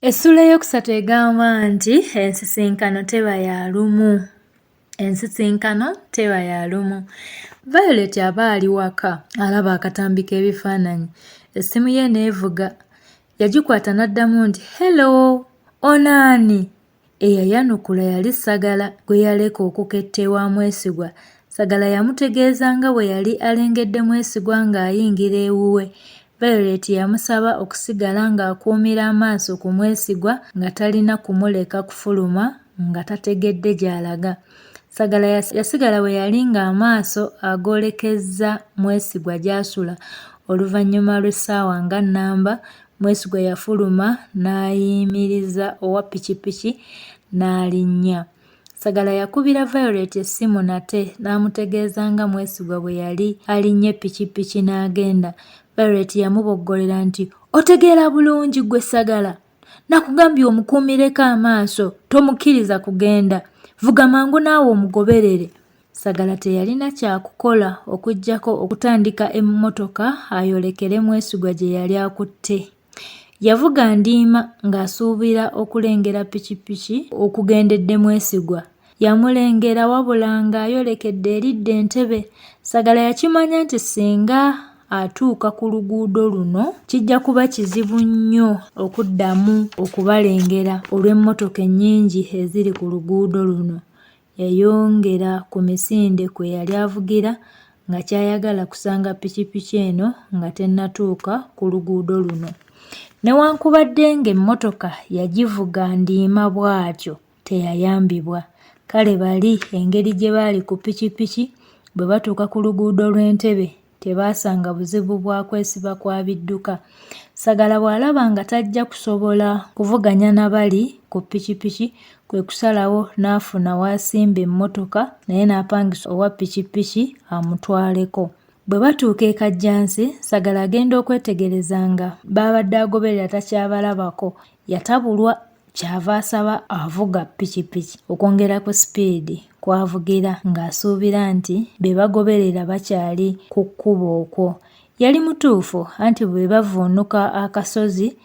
Essuula eyookusatu egamba nti ensisinkano teba ya lumu. Ensisinkano teba ya lumu. Violet aba ali waka alaba akatambi k'ebifaananyi, essimu ye n'evuga. Yagikwata n'addamu nti, Hello, ono ani? Eyayanukula yali Sagala gwe yaleka okuketta ewa Mwesigwa. Sagala yamutegeeza nga bwe yali alengedde Mwesigwa ng'ayingira ewuwe. Violet yamusaba okusigala ng'akuumira amaaso ku Mwesigwa nga talina kumuleka kufuluma nga tategedde gy'alaga. Sagala yasigala we yali ng'amaaso agoolekezza Mwesigwa gy'asula. Oluvannyuma lw'essaawa nga nnamba, Mwesigwa yafuluma n'ayimiriza owa pikipiki n'alinnya. Sagala yakubira Violet essimu nate n'amutegeeza nga Mwesigwa bwe yali alinnye pikipiki n'agenda. Violet yamuboggolera nti, Otegeera bulungi ggwe Sagala? Nakugambye omukuumireko amaaso, tomukkiriza kugenda. Vuga mangu naawe omugoberere. Sagala teyalina kya kukola okuggyako okutandika emmotoka ayolekere Mwesigwa gye yali akutte. Yavuga ndiima ng'asuubira okulengera pikipiki okugendedde Mwesigwa. Yamulengera wabula ng'ayolekedde eridda Entebbe. Sagala yakimanya nti singa atuuka ku luguudo luno kijja kuba kizibu nnyo okuddamu okubalengera olw'emmotoka ennyingi eziri ku luguudo luno. Yayongera ku misinde kwe yali avugira nga ky'ayagala kusanga pikipiki eno nga tennatuuka ku luguudo luno. Newankubadde ng'emmotoka yagivuga ndiima bw'atyo, teyayambibwa. Kale bali engeri gye baali ku pikipiki bwe batuuka ku luguudo lw'e Ntebe tebaasanga buzibu bwa kwesiba kwa bidduka. Sagala bw'alaba nga tajja kusobola kuvuganya na bali ku pikipiki kwe kusalawo n'afuna w'asimba emmotoka naye n'apangisa owa pikipiki amutwaleko. Bwe batuuka e Kajjansi, Sagala agenda okwetegereza nga b'abadde agoberera takyabalabako. Yatabulwa Ky'ava asaba avuga pikipiki okwongera ku sipiidi kw'avugira ng'asuubira nti be bagoberera bakyali ku kkubo okwo. Yali mutuufu anti bwe bavvuunuka akasozi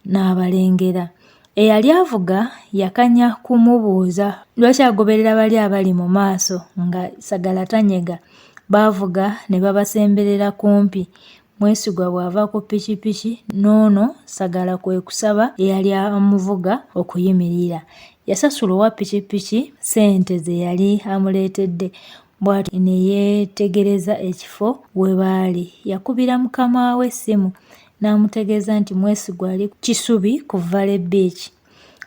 n'abalengera. Eyali avuga yakanya kumubuuza lwaki agoberera bali abali mu maaso nga Sagala tanyega. Baavuga ne babasemberera kumpi. Mwesigwa bw'ava ku pikipiki n'ono Sagala kwe kusaba eyali amuvuga okuyimirira. Yasasula owa pikipiki ssente ze yali amuleetedde bw'atyo ne yeetegereza ekifo we baali. Yakubira mukama we essimu n'amutegeeza nti Mwesigwa ali Kisubi ku Valley Beach.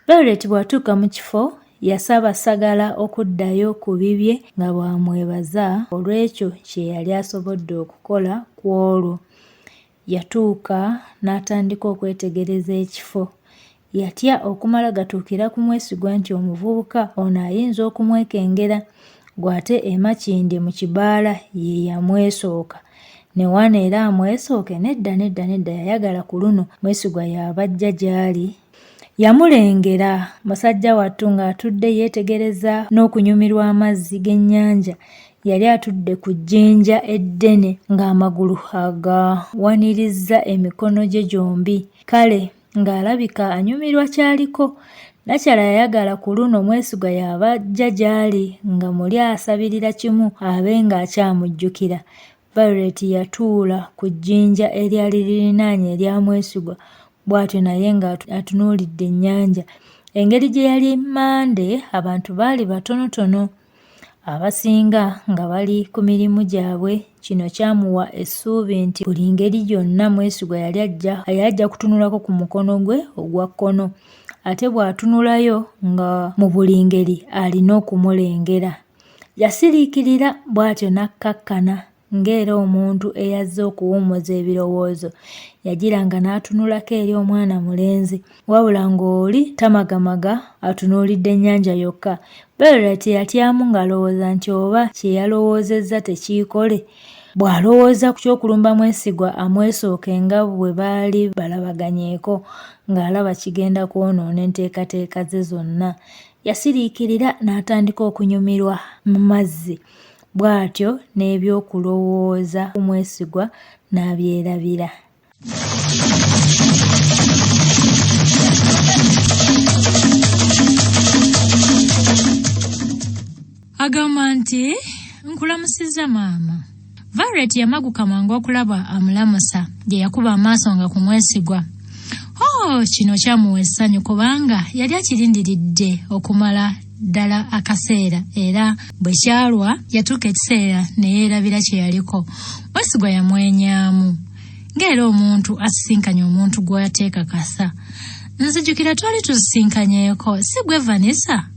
Violet bw'atuuka mu kifo yasaba Sagala okuddayo ku bibye nga bw'amwebaza olw'ekyo kye yali asobodde okukola ku olwo. Yatuuka n'atandika okwetegereza ekifo. Yatya okumala gatuukira ku Mwesigwa nti omuvubuka ono ayinza okumwekengera gwe ate e Makindye mu kibaala ye yamwesooka. Ne wano era amwesooke? Nedda, nedda, nedda yayagala ku luno Mwesigwa y'aba ajja gy'ali. Yamulengera musajja wattu ng'atudde yeetegereza n'okunyumirwa amazzi g'ennyanja. Yali atudde ku jjinja eddene ng'amagulu agawanirizza emikono gye gyombi. Kale ng'alabika anyumirwa ky'aliko. Nakyala yayagala ku luno Mwesigwa y'aba ajja gy'ali nga muli asabirira kimu abe ng'akyamujjukira. Violet yatuula ku jjinja eryali lirinaanye erya Mwesigwa bw'atyo naye ng'atunuulidde ennyanja. Engeri gye yali Mmande abantu baali batonotono, abasinga nga bali ku mirimu gyabwe. Kino kyamuwa essuubi nti buli ngeri yonna Mwesigwa yali ajja kutunulako ku mukono gwe ogwa kkono ate bw'atunulayo nga mu buli ngeri alina okumulengera. Yasiriikirira bw'atyo n'akkakkana ng'era omuntu eyazze okuwummuza ebirowoozo. Yagira nga n'atunulako eri omwana mulenzi wabula ng'oli tamagamaga atunuulidde nnyanja yokka. Violet yatyamu ng'alowooza nti oba kye yalowoozezza tekiikole. Bw'alowooza ku ky'okulumba Mwesigwa amwesooke nga bwe baali balabaganyeeko ng'alaba kigenda kwonoona enteekateeka ze zonna. Yasiriikirira n'atandika okunyumirwa mu mazzi bw'atyo n'ebyokulowooza ku Mwesigwa n'abyerabira. Agamba nti nkulamusizza maama. Violet yamaguka mangu okulaba amulamusa gye yakuba amaaso nga ku Mwesigwa. Oh, kino kyamuwa essanyu kubanga yali akirindiridde okumala ddala akaseera era bwe kyalwa yatuuka ekiseera ne yeerabira kye yaliko. Mwesigwa yamwenyaamu ng'era omuntu asisinkanye omuntu gw'ateekakasa. Nzijukira twali tusisinkanyeeko, si gwe Vanessa?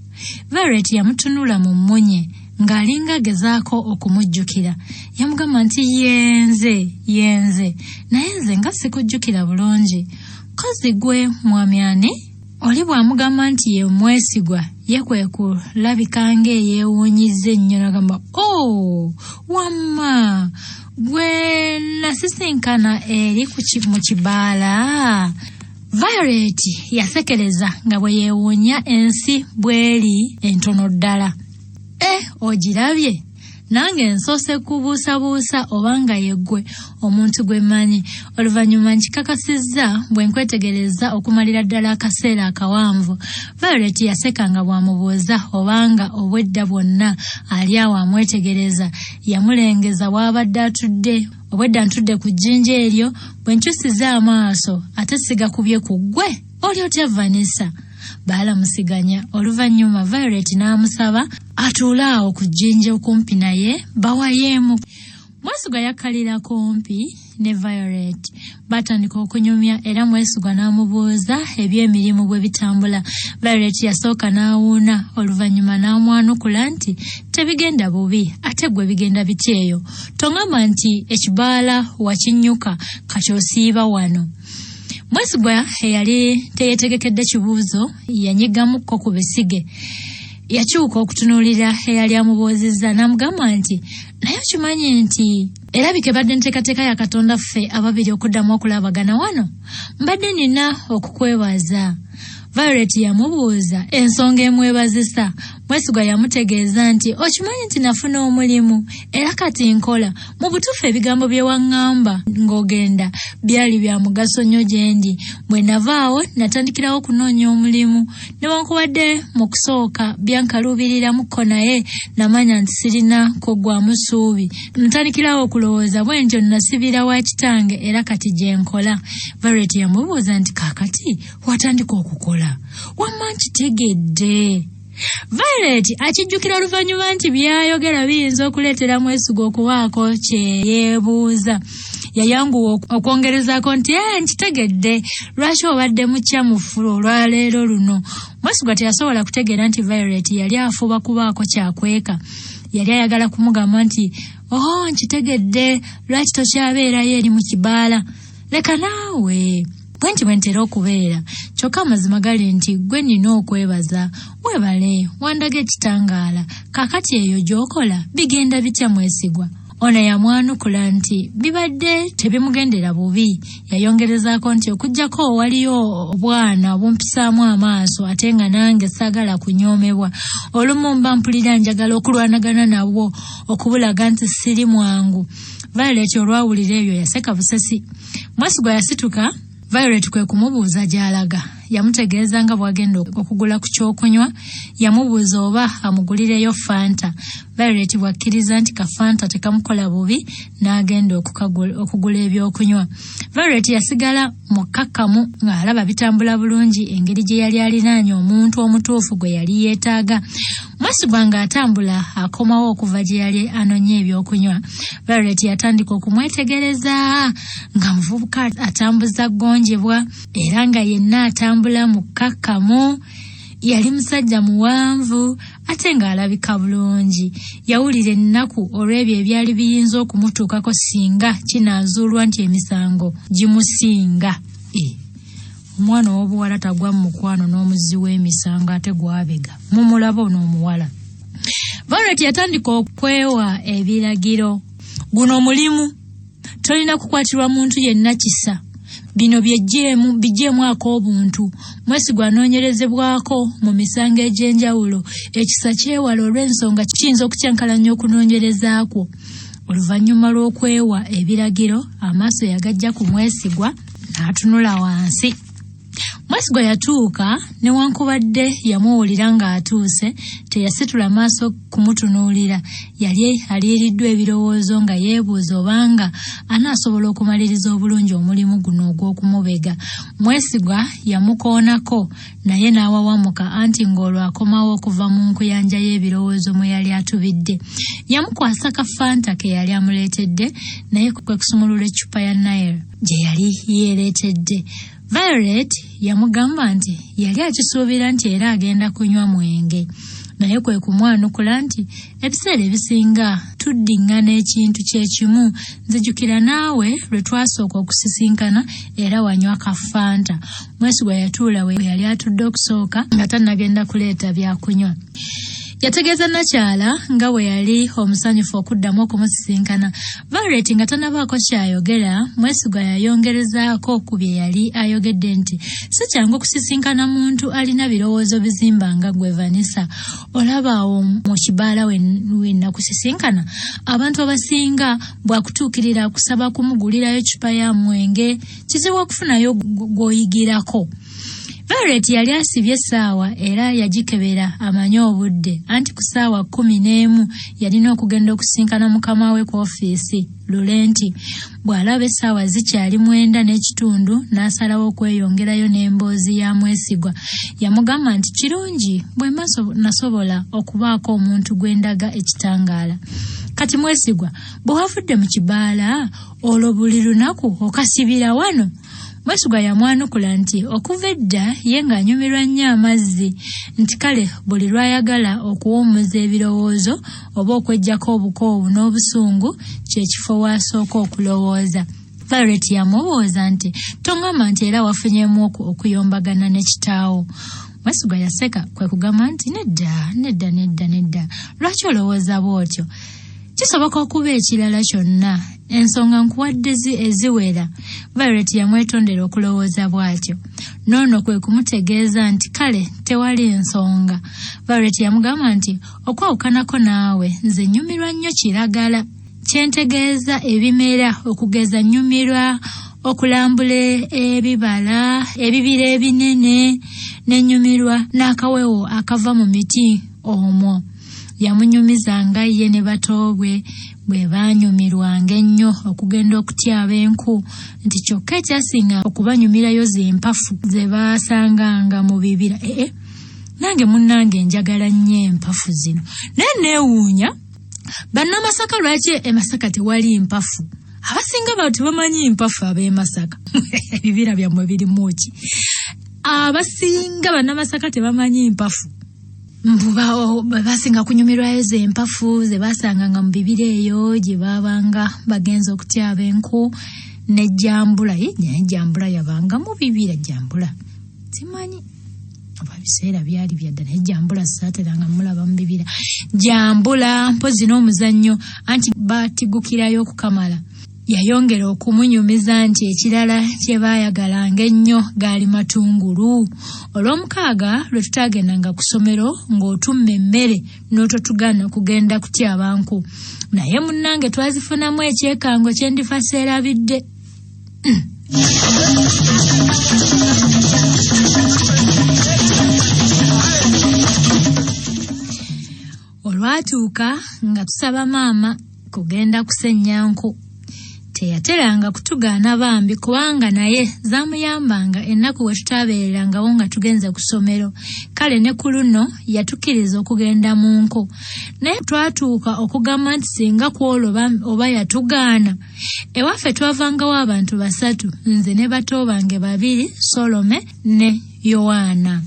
Violet yamutunula mu mmunye ng'alinga agezaako okumujjukira. Yamugamba nti yenze, yenze, naye nze nga sikujjukira bulungi. Kozi gwe mwami ani? Oli bw'amugamba nti ye Mwesigwa, ye kwe kulabika ng'eyeewuunyizza ennyo n'agamba, Oh, wamma gwe nasisinkana eri mu kibaala. Violet yasekereza nga bwe yeewuunya ensi bw'eri entono ddala. E, ogirabye? Nange nsoose kubuusabuusa oba nga yeggwe omuntu gwe mmanyi. Oluvannyuma nkikakasizza bwe nkwetegereza okumalira ddala akaseera akawanvu. Violet yaseka nga bw'amubuuza obanga obwedda bwonna ali awo amwetegereza. Yamulengeza w'abadde atudde. Obwedda ntudde ku jjinja eryo bwe nkyusiza amaaso ate sigakubye ku ggwe. Oli otya Vanessa? Baalamusiganya oluvannyuma Violet n'amusaba atuule awo ku jjinja okumpi naye bawayeemu. Mwesigwa yakkalira kumpi ne Violet. Baatandika okunyumya era Mwesigwa n'amubuuza eby'emirimu bwe bitambula. Violet yasooka n'awuuna oluvannyuma n'amwanukula nti tebigenda bubi ate gwe bigenda bitya eyo. Tongamba nti ekibaala wakinnyuka kati osiiba wano. Mwesigwa eyali teyeetegekedde kibuuzo yanyigamukko ku bisige. Yakyuka okutunuulira eyali amubuuzizza n'amugamba nti naye okimanyi nti erabika ebadde nteekateeka ya Katonda ffe ababiri okuddamu okulabagana wano? Mbadde nina okukwebaza. Violet yamubuuza ensonga emwebazisa. Mwesigwa yamutegeeza nti okimanyi nti nafuna omulimu era kati nkola. Mu butuufu ebigambo bye waŋŋamba ng'ogenda byali bya mugaso nnyo gye ndi. Bwe navaawo natandikirawo okunoonya omulimu. Newankubadde mu kusooka byankaluubiriramuko naye namanya nti sirina kuggwaamu ssuubi. Ntandikirawo okulowooza bwe ntyo nasibira wa kitange era kati gye nkola. Violet yamubuuza nti kaakati watandika okukola? Wamma nkitegedde. Violet akijjukira oluvannyuma nti by'ayogera biyinza okuleetera Mwesigwa okubaako kye yeebuuza. Yayanguwa okwongerezaako nti ee nkitegedde, lwaki obadde mukyamufu olwaleero luno? Mwesigwa teyasobola kutegeera nti Violet yali afuba kubaako kyakweka. Yali ayagala kumugamba nti oh nkitegedde, lwaki tokyabeerayo eri mu kibaala? Leka naawe. Bwe nti bwe ntera okubeera, kyokka amazima gali nti gwe nnina okwebaza. Weebale, wandaga ekitangaala. Kaakati eyo gy'okola bigenda bitya Mwesigwa? Ono yamwanukula nti bibadde tebimugendera bubi. Yayongerezaako nti okuggyako waliyo obwana obumpisaamu amaaso ate nga nange saagala kunyoomebwa. Olumu mba mpulira njagala okulwanagana nabwo okubulaga nti siri mwangu. Violet olwawulira ebyo yaseka busesi. Mwesigwa yasituka, Violet kwe kumubuuza gy'alaga. Yamutegeeza nga bw'agenda okugula ku ky'okunywa. Yamubuuza oba amugulireyo Fanta. Violet bw'akkiriza nti ka Fanta tekamukola bubi n'agenda okugula ebyokunywa. Violet yasigala mukkakkamu ng'alaba bitambula bulungi engeri gye yali alinaanye omuntu omutuufu gwe yali yeetaaga. Mwesigwa ng'atambula akomawo okuva gye yali anonye ebyokunywa. Violet yatandika okumwetegereza nga muvubuka atambuza ggonjebwa era nga yenna atambula mukkakkamu. Yali musajja muwanvu ate ng'alabika bulungi. Yawulira ennaku olw'ebyo ebyali biyinza okumutuukako singa kinaazuulwa nti emisango gimusinga. Omwana ow'obuwala tagwa mu mukwano n'omuzzi w'emisango ate gwabega. Mumulaba ono omuwala. Violet yatandika okwewa ebiragiro. Guno mulimu. Tolina kukwatirwa muntu yenna kisa. Bino biggyeemu ak'obuntu. Mwesigwa anoonyerezebwako mu misango egy'enjawulo. Ekisa kyewala olw'ensonga kiyinza okukyankalanya okunoonyereza kwo. Oluvannyuma lw'okwewa ebiragiro, amaaso yagajja ku Mwesigwa n'atunula wansi. Mwesigwa yatuuka newankubadde yamuwulira ng'atuuse teyasitula maaso kumutunuulira. Yali aliiriddwa ebirowoozo nga yeebuuza obanga anaasobola okumaliriza obulungi omulimu guno ogw'okumubega. Mwesigwa yamukoonako naye n'awawamuka anti ng'olwo akomawo okuva mu nkuyanja y'ebirowoozo mwe yali atubidde. Yamukwasa ka fanta ke yali amuleetedde naye kwe kusumulula eccupa ya Nile gye yali yeereetedde. Violet yamugamba nti yali akisuubira nti era agenda kunywa mwenge naye kwe kumwanukula nti ebiseera ebisinga tuddiŋŋana ekintu kye kimu nzijukira naawe lwe twasooka okusisinkana era wanywa ka fanta. Mwesigwa yatuula we yali atudde okusooka nga tannagenda kuleeta byakunywa. Yategeeza Nakyala nga bwe yali omusanyufu okuddamu okumusisinkana. Violet nga tanabaako ky'ayogera, Mwesigwa yayongerezaako ku bye yali ayogedde nti si kyangu kusisinkana muntu alina birowoozo bizimba nga ggwe Vanessa. Olaba awo mu kibaala we nakusisinkana, abantu abasinga bw'akutuukirira akusaba kumugulirayo ccupa ya mwenge, kizibu okufunayo gw'oyigirako. Violet yali asibye essaawa era yagikebera amanye obudde anti ku ssaawa 11 yalina okugenda okusisinkana mukama we ku ofiisi Lulenti. Bw'alaba essaawa zikyali 9 n'ekitundu n'asalawo okweyongerayo n'emboozi ya Mwesigwa. Yamugamba nti kirungi bwe mba nasobola okubaako omuntu gwe ndaga ekitangaala. Kati Mwesigwa bwe wavudde mu kibaala olwo buli lunaku okasibira wano? Mwesigwa yamwanukula nti okuva edda ye ng'anyumirwa nnyo amazzi nti kale buli lw'ayagala okuwummuza ebirowoozo oba okweggyako obukoowu n'obusungu kye kifo w'asooka okulowooza. Violet yamubuuza nti tongamba nti era wafunyeemu okuyombagana ne kitaawo. Mwesigwa yaseka kwe kugamba nti nedda nedda nedda nedda lwaki olowooza bw'otyo? Kisoboka okuba ekirala kyonna. Ensonga nkuwadde eziwera. Violet yamwetondera okulowooza bw'atyo. N'ono kwe kumutegeeza nti kale tewali nsonga. Violet yamugamba nti okwawukanako naawe nze nnyumirwa nnyo kiragala. Kye ntegeeza ebimera okugeza nnyumirwa okulambula ebibala, ebibira ebinene ne nnyumirwa n'akawewo akava mu miti omwo. Yamunyumiza nga ye ne batoobwe bwe baanyumirwanga ennyo okugenda okutyaba enku nti kyokka ekyasinga okubanyumirayo ze mpafu ze baasanganga mu bibira. Ee, nange munnange njagala nnyo empafu zino naye neewuunya bannamasaka lwaki e Masaka tewali mpafu. Abasinga ba tebamanyi mpafu ab'e Masaka. Ebibira byammwe birimu ki? Abasinga bannamasaka tebamanyi mpafu. Mbu basinga kunyumirwayo ze mpafu ze basanganga mu bibira eyo gye baabanga bagenze okutyaba enku ne jjambula. Ye, naye jjambula yabanga mu bibira. Jjambula simanyi oba biseera byali byadda, naye jjambula saateranga mulaba mu bibira. Jjambula mpozzi n'omuzannyo anti batigukirayo okukamala. Yayongera okumunyumiza nti ekirala kye baayagalanga ennyo gaali matungulu. Olw'omukaaga lwe tutaagendanga ku ssomero ng'otumma emmere n'ototugaana kugenda kutyaba nku. Naye munnange twazifunamu ekyekango kye ndifa seerabidde. Olwatuuka nga tusaba maama kugenda kusennya nku. Teyateranga kutugaana bambi kubanga naye zaamuyambanga ennaku we tutaabeererangawo nga tugenze ku ssomero. Kale ne ku luno yatukkiriza okugenda mu nku. Naye twatuuka okugamba nti singa ku olwo oba yatugaana. Ewaffe twavangawo abantu 3, nze ne bato bange 2, Solome ne Yowaana.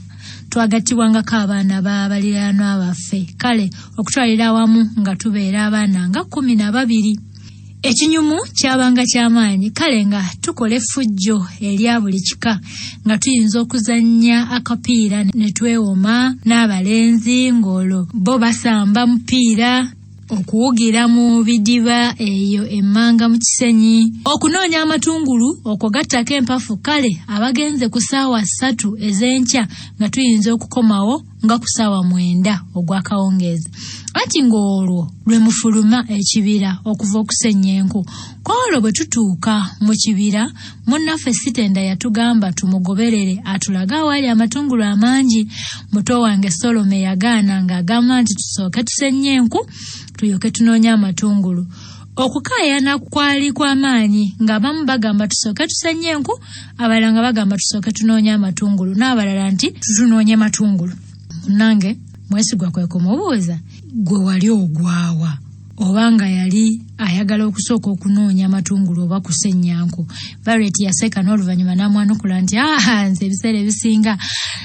Twagattibwangako abaana ba baliraanwa baffe. Kale okutwalira awamu nga tubeera abaana nga 12. Ekinyumu kyabanga ky'amaanyi, kale nga tukola effujjo erya buli kika, nga tuyinza okuzannya akapiira ne twewoma n'abalenzi ng'olwo bo basamba mupiira, okuwugira mu bidiba eyo emmanga mu Kisenyi, okunoonya amatungulu, okwo gattako empafu. Kale abagenze ku ssaawa 3 ez'enkya nga tuyinza okukomawo nga ku ssaawa 9 ogw'akawungeezi. Anti ng'olwo lwe mufuluma ekibira okuva okusennya enku. Kw'olwo bwe tutuuka mu kibira, munnaffe Sitenda yatugamba tumugoberere atulage awaali amatungulu amangi. Muto wange Solome yagaana ng'agamba nti tusooke tusennye enku tulyoke tunoonye amatungulu. Okukaayana kwali kwa maanyi ng'abamu bagamba tusooke tusennye enku, abalala nga bagamba tusooke tunoonye amatungulu, n'abalala nti tutunoonye matungulu. Munnange Mwesigwa kwe kumubuuza, gwe wali ogwawa? Oba nga yali ayagala okusooka okunoonya amatungulu oba kusennya nku. Violet yaseka n'oluvannyuma n'amwanukula nti aha, nze ebiseera ebisinga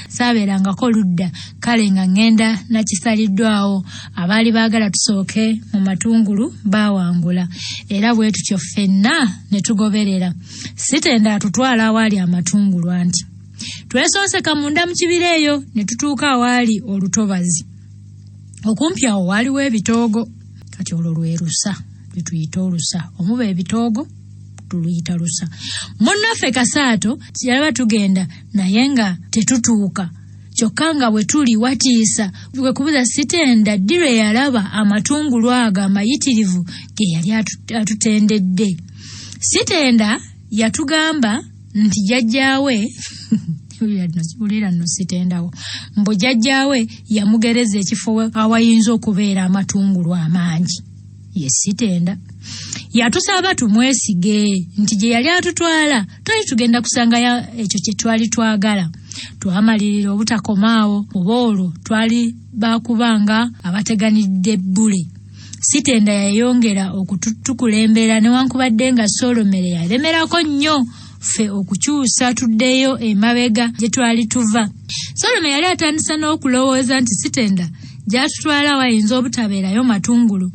saabeerangako ludda, kale nga ŋŋenda nakisaliddwawo. Abaali baagala tusooke mu matungulu baawangula, era bwe tutyo ffenna ne tugoberera. Sitenda atutwala awaali amatungulu anti twesonseka munda mu kibira eyo ne tutuuka awaali olutobazi. Okumpi awo waaliwo ebitoogo, kati olwo lwe lusa lwe tuyita olusa, omuba ebitoogo tuluyita lusa. Munnaffe Kasaato yalaba tugenda naye nga tetutuuka, kyokka nga bwe tuli watiisa, kwe kubuuza Sitenda ddi lwe yalaba amatungulu ago amayitirivu ge yali atutendedde. Sitenda yatugamba nti jjajjaawe wulira nno Sitendawo, mbu jjajjaawe yamugereza ekifo awayinza okubeera amatungulu amangi. Ye Sitenda yatusaba tumwesige nti gye yali atutwala twali tugenda kusangayo ekyo kye twali twagala. Twamalirira obutakomaawo oba olwo twali baakubanga abateganidde bbule. Sitenda yayongera okutukulembera newankubadde nga Solomere yalemerako nnyo ffe okukyusa tuddeyo emabega gye twali tuva. Solome yali atandise n'okulowooza nti Sitenda gy'atutwala wayinza obutabeerayo matungulu.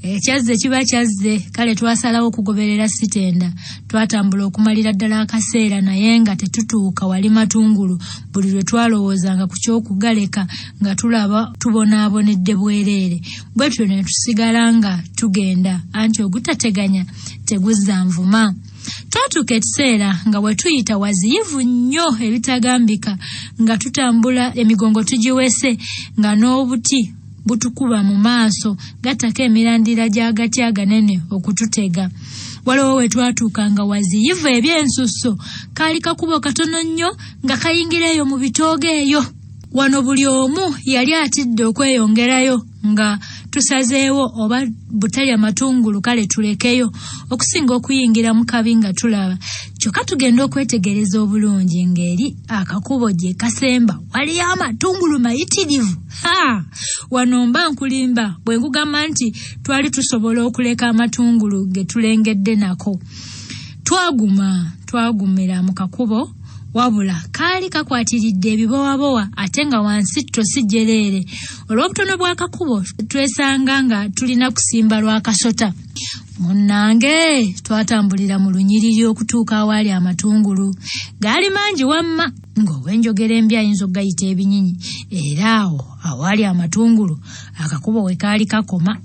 Ekyazze kiba kyazze, kale twasalawo okugoberera Sitenda. Twatambula okumalira ddala akaseera naye nga tetutuuka wali matungulu. Buli lwe twalowoozanga ku ky'okugaleka nga tulaba tubonaabonedde bwereere. Bwe tutyo ne tusigala nga tugenda, anti ogutateganya teguzza nvuma. Twatuuka ekiseera nga bwe tuyita waziyivu nnyo ebitagambika, nga tutambula emigongo tugiwese, nga n'obuti butukuba mu maaso gattako emirandira gy'agati aganene okututega. Waliwo we twatuuka nga waziyivu eby'ensusso, kaali kakubo katono nnyo nga kayingira eyo mu bitoogo eyo. Wano buli omu yali atidde okweyongerayo nga tusazeewo oba butalya matungulu kale tulekeyo okusinga okuyingira mu kabi nga tulaba. Kyokka tugenda okwetegereza obulungi ng'eri akakubo gye kasemba waliyo amatungulu mayitirivu. Ha! Wano mba nkulimba bwe nkugamba nti twali tusobola okuleka amatungulu ge tulengedde nako. Twaguma, twagumira mu kakubo, wabula kaali kakwatiridde ebibowabowa ate nga wansi ttosi jjereere. Olw'obutono bw'akakubo twesanga nga tulina kusimba lwa kasota. Munnange twatambulira mu lunyiriri okutuuka awaali amatungulu. Gaali mangi wamma ng'ow'enjogera embi ayinza okugayita ebinyinyi, era awo awaali amatungulu akakubo we kaali kakoma.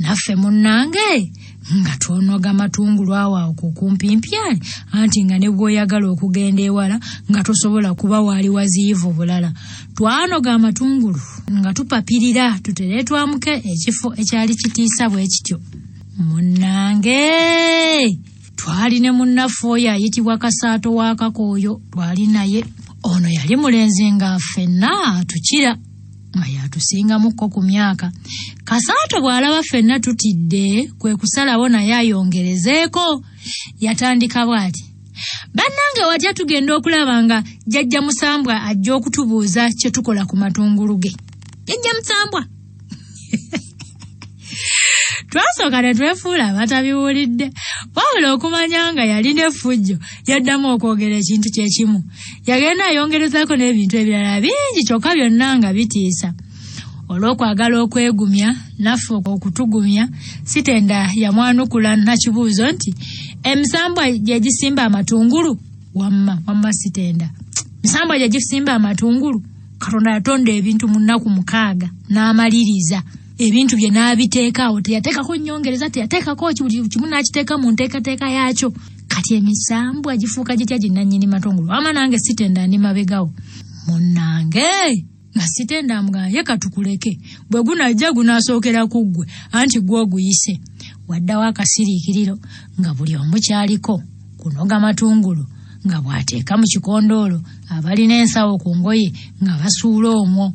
Naffe munnange nga twonoga matungulu awo awo ku kumpimpyali, anti nga ne bw'oyagala okugenda ewala nga tosobola kuba waali waziyivu bulala. Twanoga amatungulu nga tupapirira tutere twamuke ekifo ekyali kitiisa bwe kityo. Munnange twali ne munnaffe oyo ayitibwa Kasaato wa Kakooyo, twali naye. Ono yali mulenzi nga ffenna atukira, nga yatusingamukko ku myaka. Kasaato bw'alaba ffenna tutidde kwe kusalawo naye ayongerezeeko. Yatandika bw'ati, bannange watya tugenda okulaba nga Jjajja Musambwa ajja okutubuuza kye tukola ku matungulu ge. Jjajja Musambwa! Twasooka ne twefuula abatabiwulidde, wabula okumanya nga yalina effujjo yaddamu okwogera ekintu kye kimu. Yagenda ayongerezaako n'ebintu ebirala bingi kyokka byonna nga bitiisa. Olw'okwagala okwegumya naffe okutugumya, Sitenda yamwanukula nakibuuzo nti emisambwa gye gisimba amatungulu? Wamma, wamma Sitenda, misambwa gye gisimba amatungulu? Katonda yatonda ebintu mu nnaku 6 n'amaliriza ebintu bye n'abiteeka awo, teyateekako nnyongereza, teyateekako ki, buli kimu n'akiteeka mu nteekateeka yaakyo. Kati emisambwa gifuuka gitya ginnannyini matungulu? Wamma nange Sitenda ndi mabegawo. Munnange nga Sitenda amugamba ye katukuleke, bwe gunajja gunaasookera ku ggwe, anti gwe oguyise. Waddawo akasiriikiriro nga buli omu kyaliko kunoga matungulu nga bw'ateeka mu kikondoolo, abalina ensawo ku ngoye nga basuula omwo.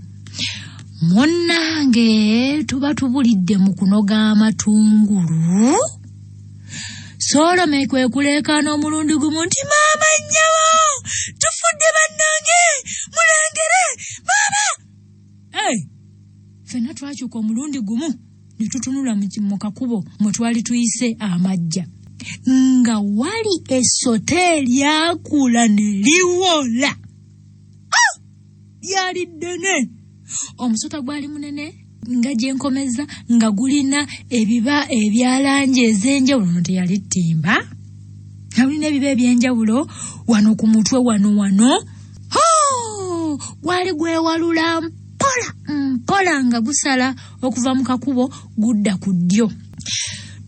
Munnange tuba tubulidde mu kunoga amatungulu, Solome kwe kuleekaana omulundi gumu nti maama nnyabo tufudde bannange mulengere maama. Hey, ffenna twakyuka omulundi gumu ne tutunula mu kakubo mwe twali tuyise amajja nga wali essota eryakula ne liwola. Ah! Lyali ddene, omusota gwali munene nga gye nkomeza, nga gulina ebiba ebya langi ez'enjawulo. No teyali ttimba, nga gulina ebiba eby'enjawulo wano ku mutwe wano wano. Gwali gwewalula mpola mpola nga gusala okuva mu kakubo gudda ku ddyo.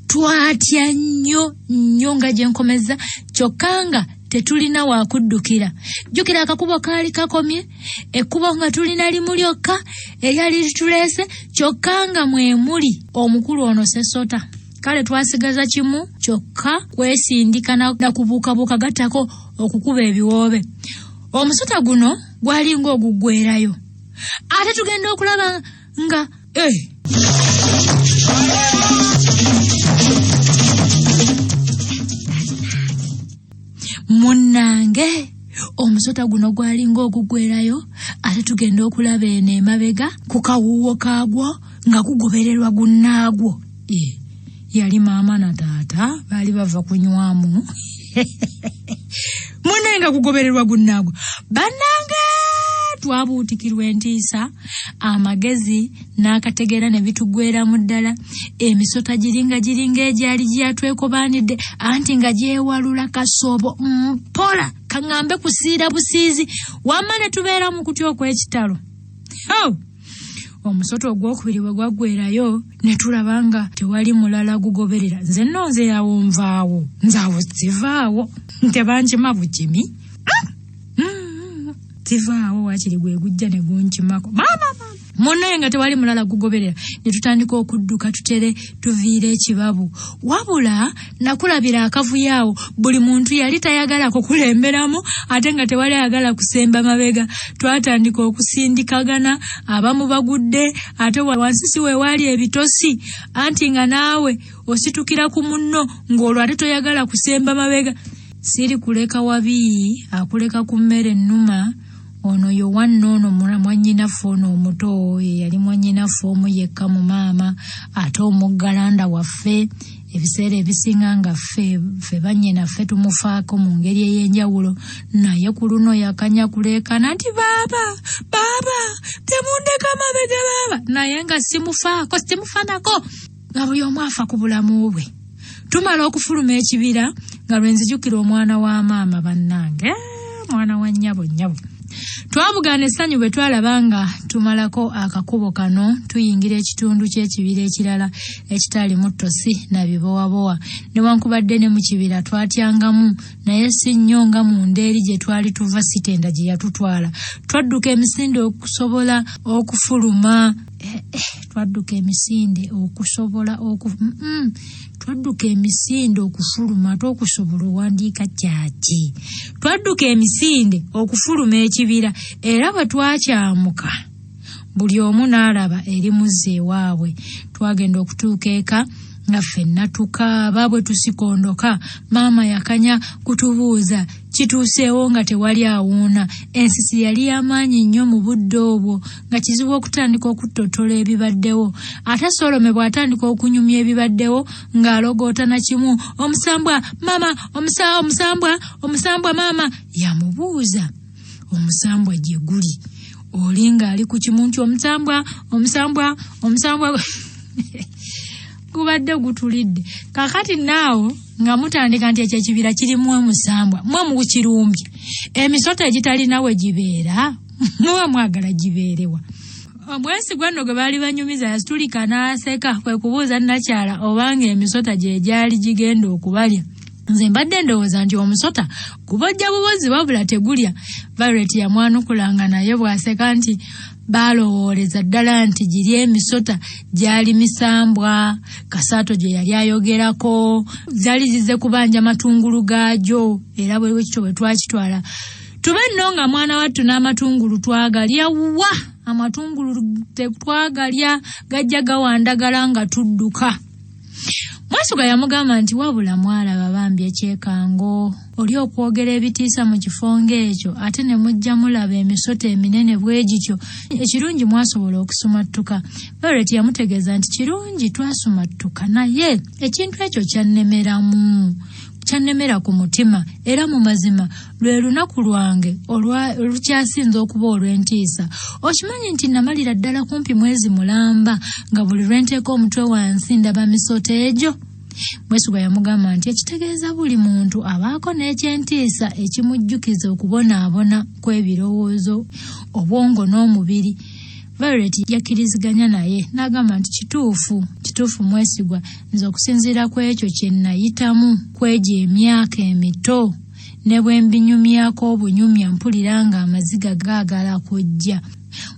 Twatya nnyo nnyo nga gye nkomeza, kyokka nga tetulina wakuddukira. Jjukira akakubo kaali kakomye, ekkubo nga tulina limu lyokka eryali lituleese, kyokka nga mwe muli omukulu ono Sesota. Kale twasigaza kimu kyokka kwesindika na kubuukabuuka gattako okukuba ebiwoobe. Omusota guno gwalinga oguggwerayo, ate tugenda okulaba nga munnange omusota guno gwalinga oguggwerayo, ate tugenda okulaba eno emabega ku kawuuwo kaagwo nga gugobererwa gunnaagwo. Yali maama na taata baali bava kunywamu. Munnange nga gugobererwa gunnaagwo. Bannange twabuutikirwa entiisa, amagezi n'akategeera ne bituggweramu ddala. Emisota giringa giringa egyali gyatwekobaanidde, anti nga gyewalula kasobo mpola, kaŋŋambe kusiira busiizi, wamma ne tubeera mu kutya okw'ekitalo. Omusota ogwokubiri bwe gwaggwerayo ne tulaba nga tewali mulala gugoberera. Nze nno nze awo nvaawo, nze awo sivaawo, tebankima bukimi, sivaawo, waakiri gwe gujja ne gunkimako. Maama munnaye nga tewali mulala gugoberera, ne tutandika okudduka tutere tuviire ekibabu. Wabula nakulabira akavuyo awo, buli muntu yali tayagala kukulemberamu ate nga tewali ayagala kusemba mabega. Twatandika okusindikagana, abamu bagudde, ate wansi si we waali ebitosi, anti nga naawe ositukira ku munno ng'olwo ate toyagala kusemba mabega. Siri kuleka wabi, akuleka ku mmere ennuma. Ono Yowanna ono mwannyinaffe ono omuto, ye yali mwannyinaffe omu yekka mu maama, ate omuggalanda waffe. Ebiseera ebisinga nga ffe bannyinaffe tumufaako mu ngeri ey'enjawulo, naye ku luno yakanya kuleekana nti baaba baaba temundeka mabega baaba, naye nga simufaako simufanako, nga buli omu afa ku bulamu bwe. Tumala okufuluma ekibira nga lwe nzijukira omwana wa maama bannange, mwana wa nnyabo nnyabo. Twabugaana essanyu bwe twalaba nga tumalako akakubo kano tuyingira ekitundu ky'ekibira ekirala ekitalimu ttosi na bibowabowa. Newankubadde ne mu kibira twatyangamu, naye si nnyo nga munda eri gye twali tuva Sitenda gye yatutwala. Twadduka emisinde okusobola okufuluma. Twadduka emisinde okusobola twadduka emisinde okufuluma, ate okusobola owandiika kyaki. Twadduka emisinde okufuluma ekibira, era bwe twakyamuka buli omu n'alaba eri muzzi ewaabwe. Twagenda okutuuka eka nga ffenna tukaaba bwe tusikondoka. Maama yakanya kutubuuza kituuseewo nga tewali awuuna. Ensisi yali y'amaanyi nnyo mu budde obwo, nga kizibu okutandika okuttottola ebibaddewo. Ate Solome bw'atandika okunyumya ebibaddewo ng'alogoota na kimu, omusambwa maama, omusambwa, omusambwa maama. Yamubuuza omusambwa gye guli, oli ng'ali ku kimu nti omusambwa, omusambwa, omusambwa gubadde gutulidde. Kaakati naawo nga mutandika nti ekyo ekibira kirimu omusambwa, mwe mukirumbye. Emisota egitalina we gibeera, muba mwagala gibeerewa. Omwesigwa nno gwe baali banyumiza yasitulika n'aseka, kwe kubuuza nnakyala obanga emisota gye gyali gigenda okubalya. Nze mbadde ndowooza nti omusota gubojja bubozi wabula tegulya. Violet yamwanukulanga naye bw'aseka nti baalowooleza ddala nti giri emisota gyali misambwa Kasaato gye yali ayogerako zaali zizze kubanja matungulu gaagyo era bwe kityo bwe twakitwala. Tube nno nga mwana wattu n'amatungulu twagalya wa amatungulu tetwagalya gajja gawandagala nga tudduka. Mwesigwa yamugamba nti wabula mwalaba bambi ekyekango oli okwogera ebitiisa mu kifo ng'ekyo ate ne mujja mulaba emisota eminene bwe gityo ekirungi mwasobola okusumattuka. Violet yamutegeeza nti kirungi twasumattuka naye ekintu ekyo kyannemeramu kyannemera ku mutima era mu mazima lwe lunaku lwange olukyasinze okuba olw'entiisa. Okimanyi nti namalira ddala kumpi mwezi mulamba nga buli lwe nteeka omutwe wansi ndaba misota egyo? Mwesigwa yamugamba nti ekitegeeza buli muntu abaako n'ekyentiisa ekimujjukiza okubonaabona kw'ebirowoozo, obwongo n'omubiri. Violet yakkiriziganya naye n'agamba nti kituufu, kituufu Mwesigwa, nze okusinziira ku ekyo kye nayitamu kw'egyo emyaka emito ne bwe mbinyumyako obunyumya mpulira ng'amaziga gaagala kujja.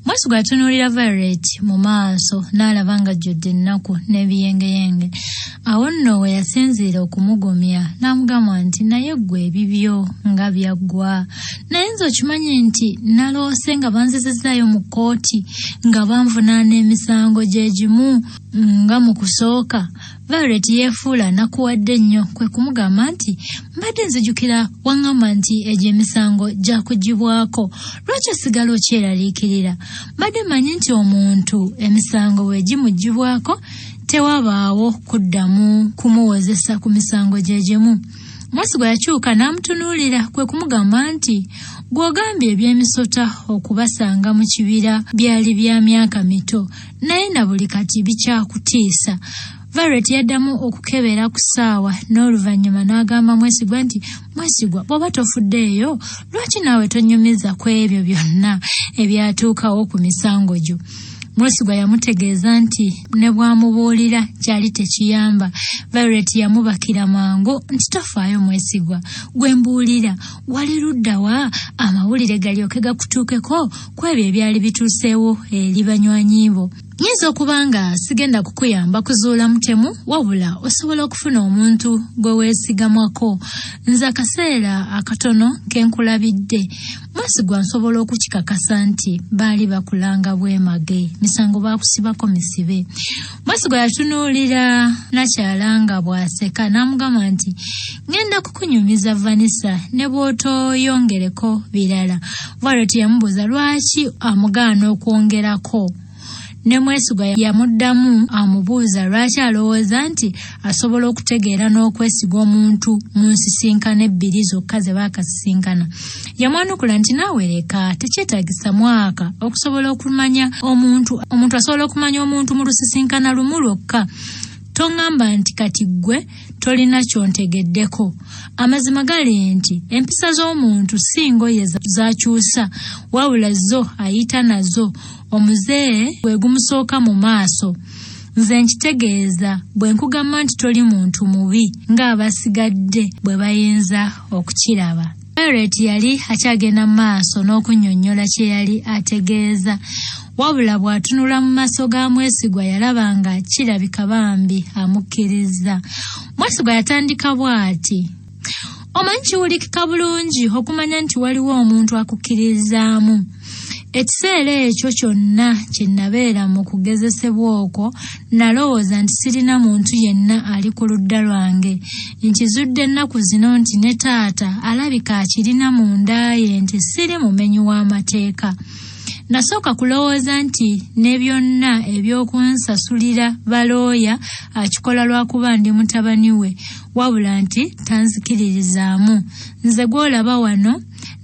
Mwesigwa yatunuulira Violet mu maaso n'alaba ng'ajjudde ennaku n'ebiyengeyenge. Awo nno we yasinziira okumugumya n'amugamba nti naye ggwe ebibyo nga byaggwa. Naye nze okimanyi nti naloose nga banzizizzaayo mu kkooti nga banvunaana emisango gye gimu nga mu kusooka. Violet yeefuula anakuwadde nnyo kwe kumugamba nti mbadde nzijukira waŋŋamba nti egyo emisango gyakugibwako lwaki osigala okyeraliikirira? Mbadde mmanyi nti omuntu emisango bwe gimugibwako tewabaawo kuddamu kumuwozesa ku misango gye gimu. Mwesigwa yakyuka n'amutunuulira kwe kumugamba nti gw'ogambye eby'emisota okubasanga mu kibira byali bya myaka mito naye na buli kati bikyakutiisa. Violet yaddamu okukebera ku ssaawa n'oluvannyuma n'agamba Mwesigwa nti Mwesigwa bw'oba tofuddeeyo lwaki naawe tonnyumiza ku ebyo byonna ebyatuukawo ku misango gyo? Mwesigwa yamutegeeza nti ne bw'amubuulira kyali tekiyamba. Violet yamubakira mangu nti tofaayo Mwesigwa, gwe mbuulira wali ludda wa amawulire galyoke gakutuukeko ku ebyo ebyali bituuseewo eri banywanyi bo. Nyinza okuba nga sigenda kukuyamba kuzuula mutemu wabula osobola okufuna omuntu gwe weesigamwako. Nze akaseera akatono ke nkulabidde Mwesigwa nsobola okukikakasa nti baali bakulanga bwemage misango baakusibako misibe. Mwesigwa yatunuulira nakyala nga bw'aseka n'amugamba nti ŋŋenda kukunyumiza Vanessa ne bw'otooyongereko birala. Violet yamubuuza lwaki amugaana okwongerako. Ne Mwesigwa yamuddamu amubuuza lwaki alowooza nti asobola okutegeera n'okwesiga omuntu mu nsisinkano ebbiri zokka ze baakasisinkana. Yamwanukula nti naawe leka tekyetaagisa mwaka okusobola okumanya omuntu. Omuntu asobola okumanya omuntu mu lusisinkana lumu lwokka. Toŋŋamba nti kati ggwe tolina ky'ontegeddeko. Amazima gali nti empisa z'omuntu si ngoye z'akyusa wabula zo ayita nazo omuze gwe gumusooka mu maaso. Nze nkitegeeza bwe nkugamba nti toli muntu mubi ng'abasigadde bwe bayinza okukiraba. Violet yali akyagenda mu maaso n'okunnyonnyola kye yali ategeeza. Wabula bw'atunula mu maaso ga Mwesigwa yalaba nga kirabika bambi amukkirizza. Mwesigwa yatandika bw'ati, Omanyi kiwulikika bulungi okumanya nti waliwo omuntu akukkirizaamu. Ekiseera ekyo kyonna kye nabeera mu kugezesebwa okwo nalowooza nti sirina muntu yenna ali ku ludda lwange. Nkizudde ennaku zino nti ne taata alabika akirina munda ye nti siri mumenyi w'amateeka. Nasooka kulowooza nti ne byonna eby'okunsasulira balooya akikola lwakuba ndi mutabani we wabula nti tanzikiririzaamu. Nze gw'olaba wano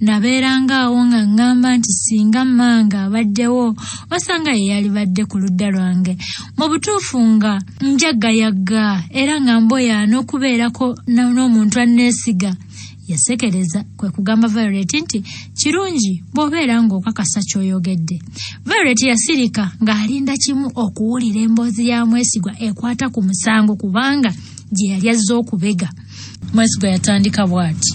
nabeeranga awo nga ŋŋamba nti singa mmange abaddewo osanga ye yalibadde ku ludda lwange. Mu butuufu nga njaggayagga era nga mboyaana okubeerako n'omuntu anneesiga. Yasekereza kwe kugamba Violet nti kirungi bw'obeera ng'okakasa ky'oyogedde. Violet yasirika ng'alinda kimu okuwulira emboozi ya Mwesigwa ekwata ku musango kubanga gye yali azze okubega. Mwesigwa yatandika bw'ati.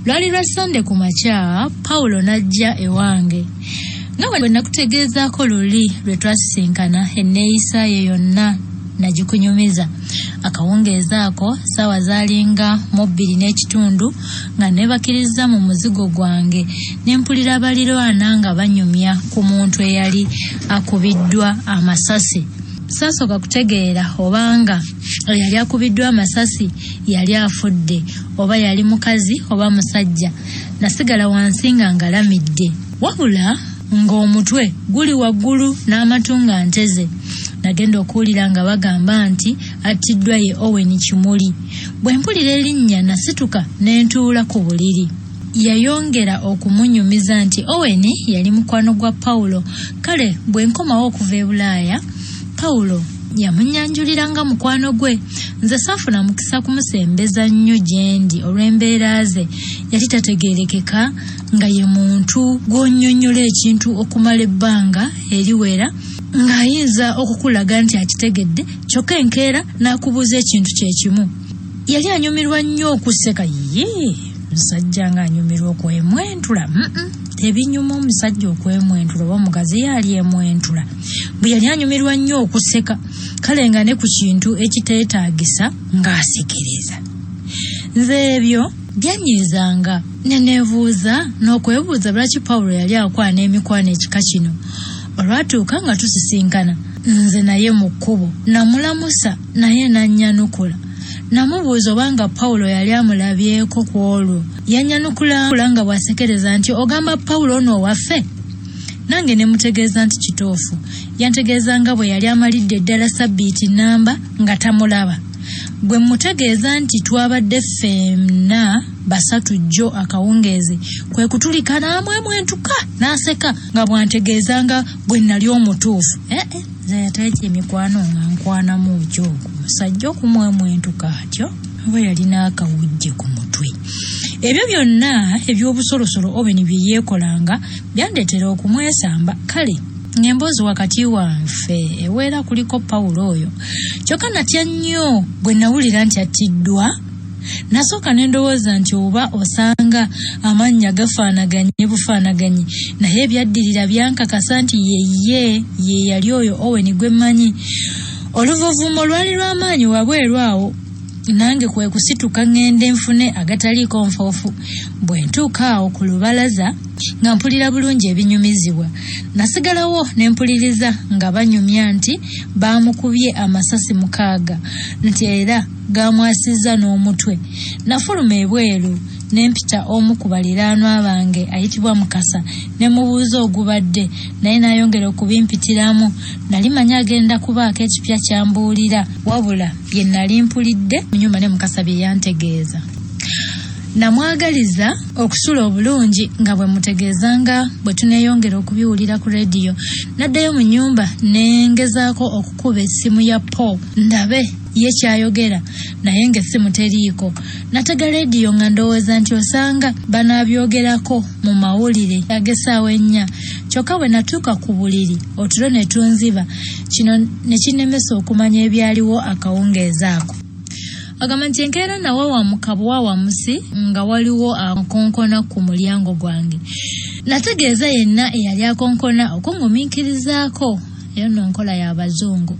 Lwali lwa Ssande ku makya, Pawulo n'ajja ewange. Nga bwe nakutegeezaako luli lwe twasisinkana, enneeyisa ye yonna nagikunyumiza. Akawungeezi ako ssaawa zaalinga mu 2:30 nga neebakirizza mu muzigo gwange ne mpulira balirwana nga banyumya ku muntu eyali akubiddwa amasasi. Saasooka kutegeera obanga eyali akubiddwa amasasi yali afudde oba yali mukazi oba musajja. Nasigala wansi nga ngalamidde wabula ng'omutwe guli waggulu n'amatu nga nteze. Nagenda okuwulira nga bagamba nti attiddwa ye Owen Kimuli. Bwe mpulira erinnya nasituka ne ntuula ku buliri. Yayongera okumunyumiza nti Owen yali mukwano gwa Pawulo, kale bwe nkomawo okuva e Bulaaya, Pawulo yamunnyanjulira nga mukwano gwe. Nze saafuna mukisa kumusembeza nnyo gye ndi olw'embeera ze, yali tategeerekeka nga ye muntu gw'onnyonnyola ekintu okumala ebbanga eriwera ng'ayinza okukulaga nti akitegedde kyokka enkeera n'akubuuza ekintu kye kimu. Yali anyumirwa nnyo okuseka. Yee, musajja ng'anyumirwa okwemwentula. Tebinyuma omusajja okwemwentula oba omukazi ye ali emwentula. Bwe yali anyumirwa nnyo okuseka, kale nga ne ku kintu ekiteetaagisa ng'asekereza. Nze ebyo byanyiizanga ne neebuuza n'okwebuuza lwaki Pawulo yali akwana emikwano ekika kino. Olwatuuka nga tusisinkana nze naye mu kkubo, namulamusa naye n'annyanukula. Namubuuza obanga Pawulo yali amulabyeko ku olwo. Yannyanukula nga bw'asekereza nti, Ogamba Pawulo ono owaffe? Nange ne mutegeeza nti kituufu. Yantegeeza nga bwe yali amalidde ddala ssabbiiti nnamba nga tamulaba. Bwe mmutegeeza nti twabadde ffenna basatu jjo akawungeezi, kwe kutulika n'amwemwentuka n'aseka nga bw'antegeeza nga bwe nnali omutuufu. Eh, eh, nze ate emikwano nga nkwanamu ki ogwo omusajja okumwemwentuka atyo oba yalina akawujje ku mutwe. Ebyo byonna eby'obusolosolo Owen bye yeekolanga byandeetera okumwesamba. Kale ng'emboozi wakati wanfe eweera kuliko Pawulo oyo. Kyokka natya nnyo bwe nawulira nti attiddwa. Nasooka ne ndowooza nti oba osanga amannya gafaanaganye bufaanaganyi, naye ebyaddirira byankakasa nti ye ye ye yali oyo Owen gwe mmanyi. Oluvuuvuumo lwali lwa maanyi wabweru awo, nange kwe kusituka ŋŋende nfune agataliiko nfuufu. Bwe ntuuka awo ku lubalaza nga mpulira bulungi ebinyumizibwa. Nasigalawo ne mpuliriza nga banyumya nti baamukubye amasasi mukaaga nti era gaamwasizza n'omutwe. Nafuluma ebweru ne mpita omu ku baliraanwa bange ayitibwa Mukasa ne mubuuza ogubadde naye n'ayongera okubimpitiramu. Nali manyi agenda kubaako ekipya ky'ambuulira wabula bye nali mpulidde mu nnyumba ne Mukasa bye yantegeeza. Namwagaliza okusula obulungi nga bwe mutegeeza nga bwe tuneeyongera okubiwulira ku leediyo. Naddayo mu nnyumba ne ngezaako okukuba essimu ya Paul ndabe ye ky'ayogera naye ng'essimu teriiko. Natega leediyo nga ndowooza nti osanga banabyogerako mu mawulire ag'essaawa ennya kyokka bwe natuuka ku buliri otulo ne tunziba kino ne kinnemesa okumanya ebyaliwo akawungeezi ako. Agamba nti enkeera nawawamuka buwawamusi nga waliwo akonkona ku mulyango gwange. Nategeeza yenna eyali akonkona okungumiikirizaako. Eyo nno nkola ya Bazungu.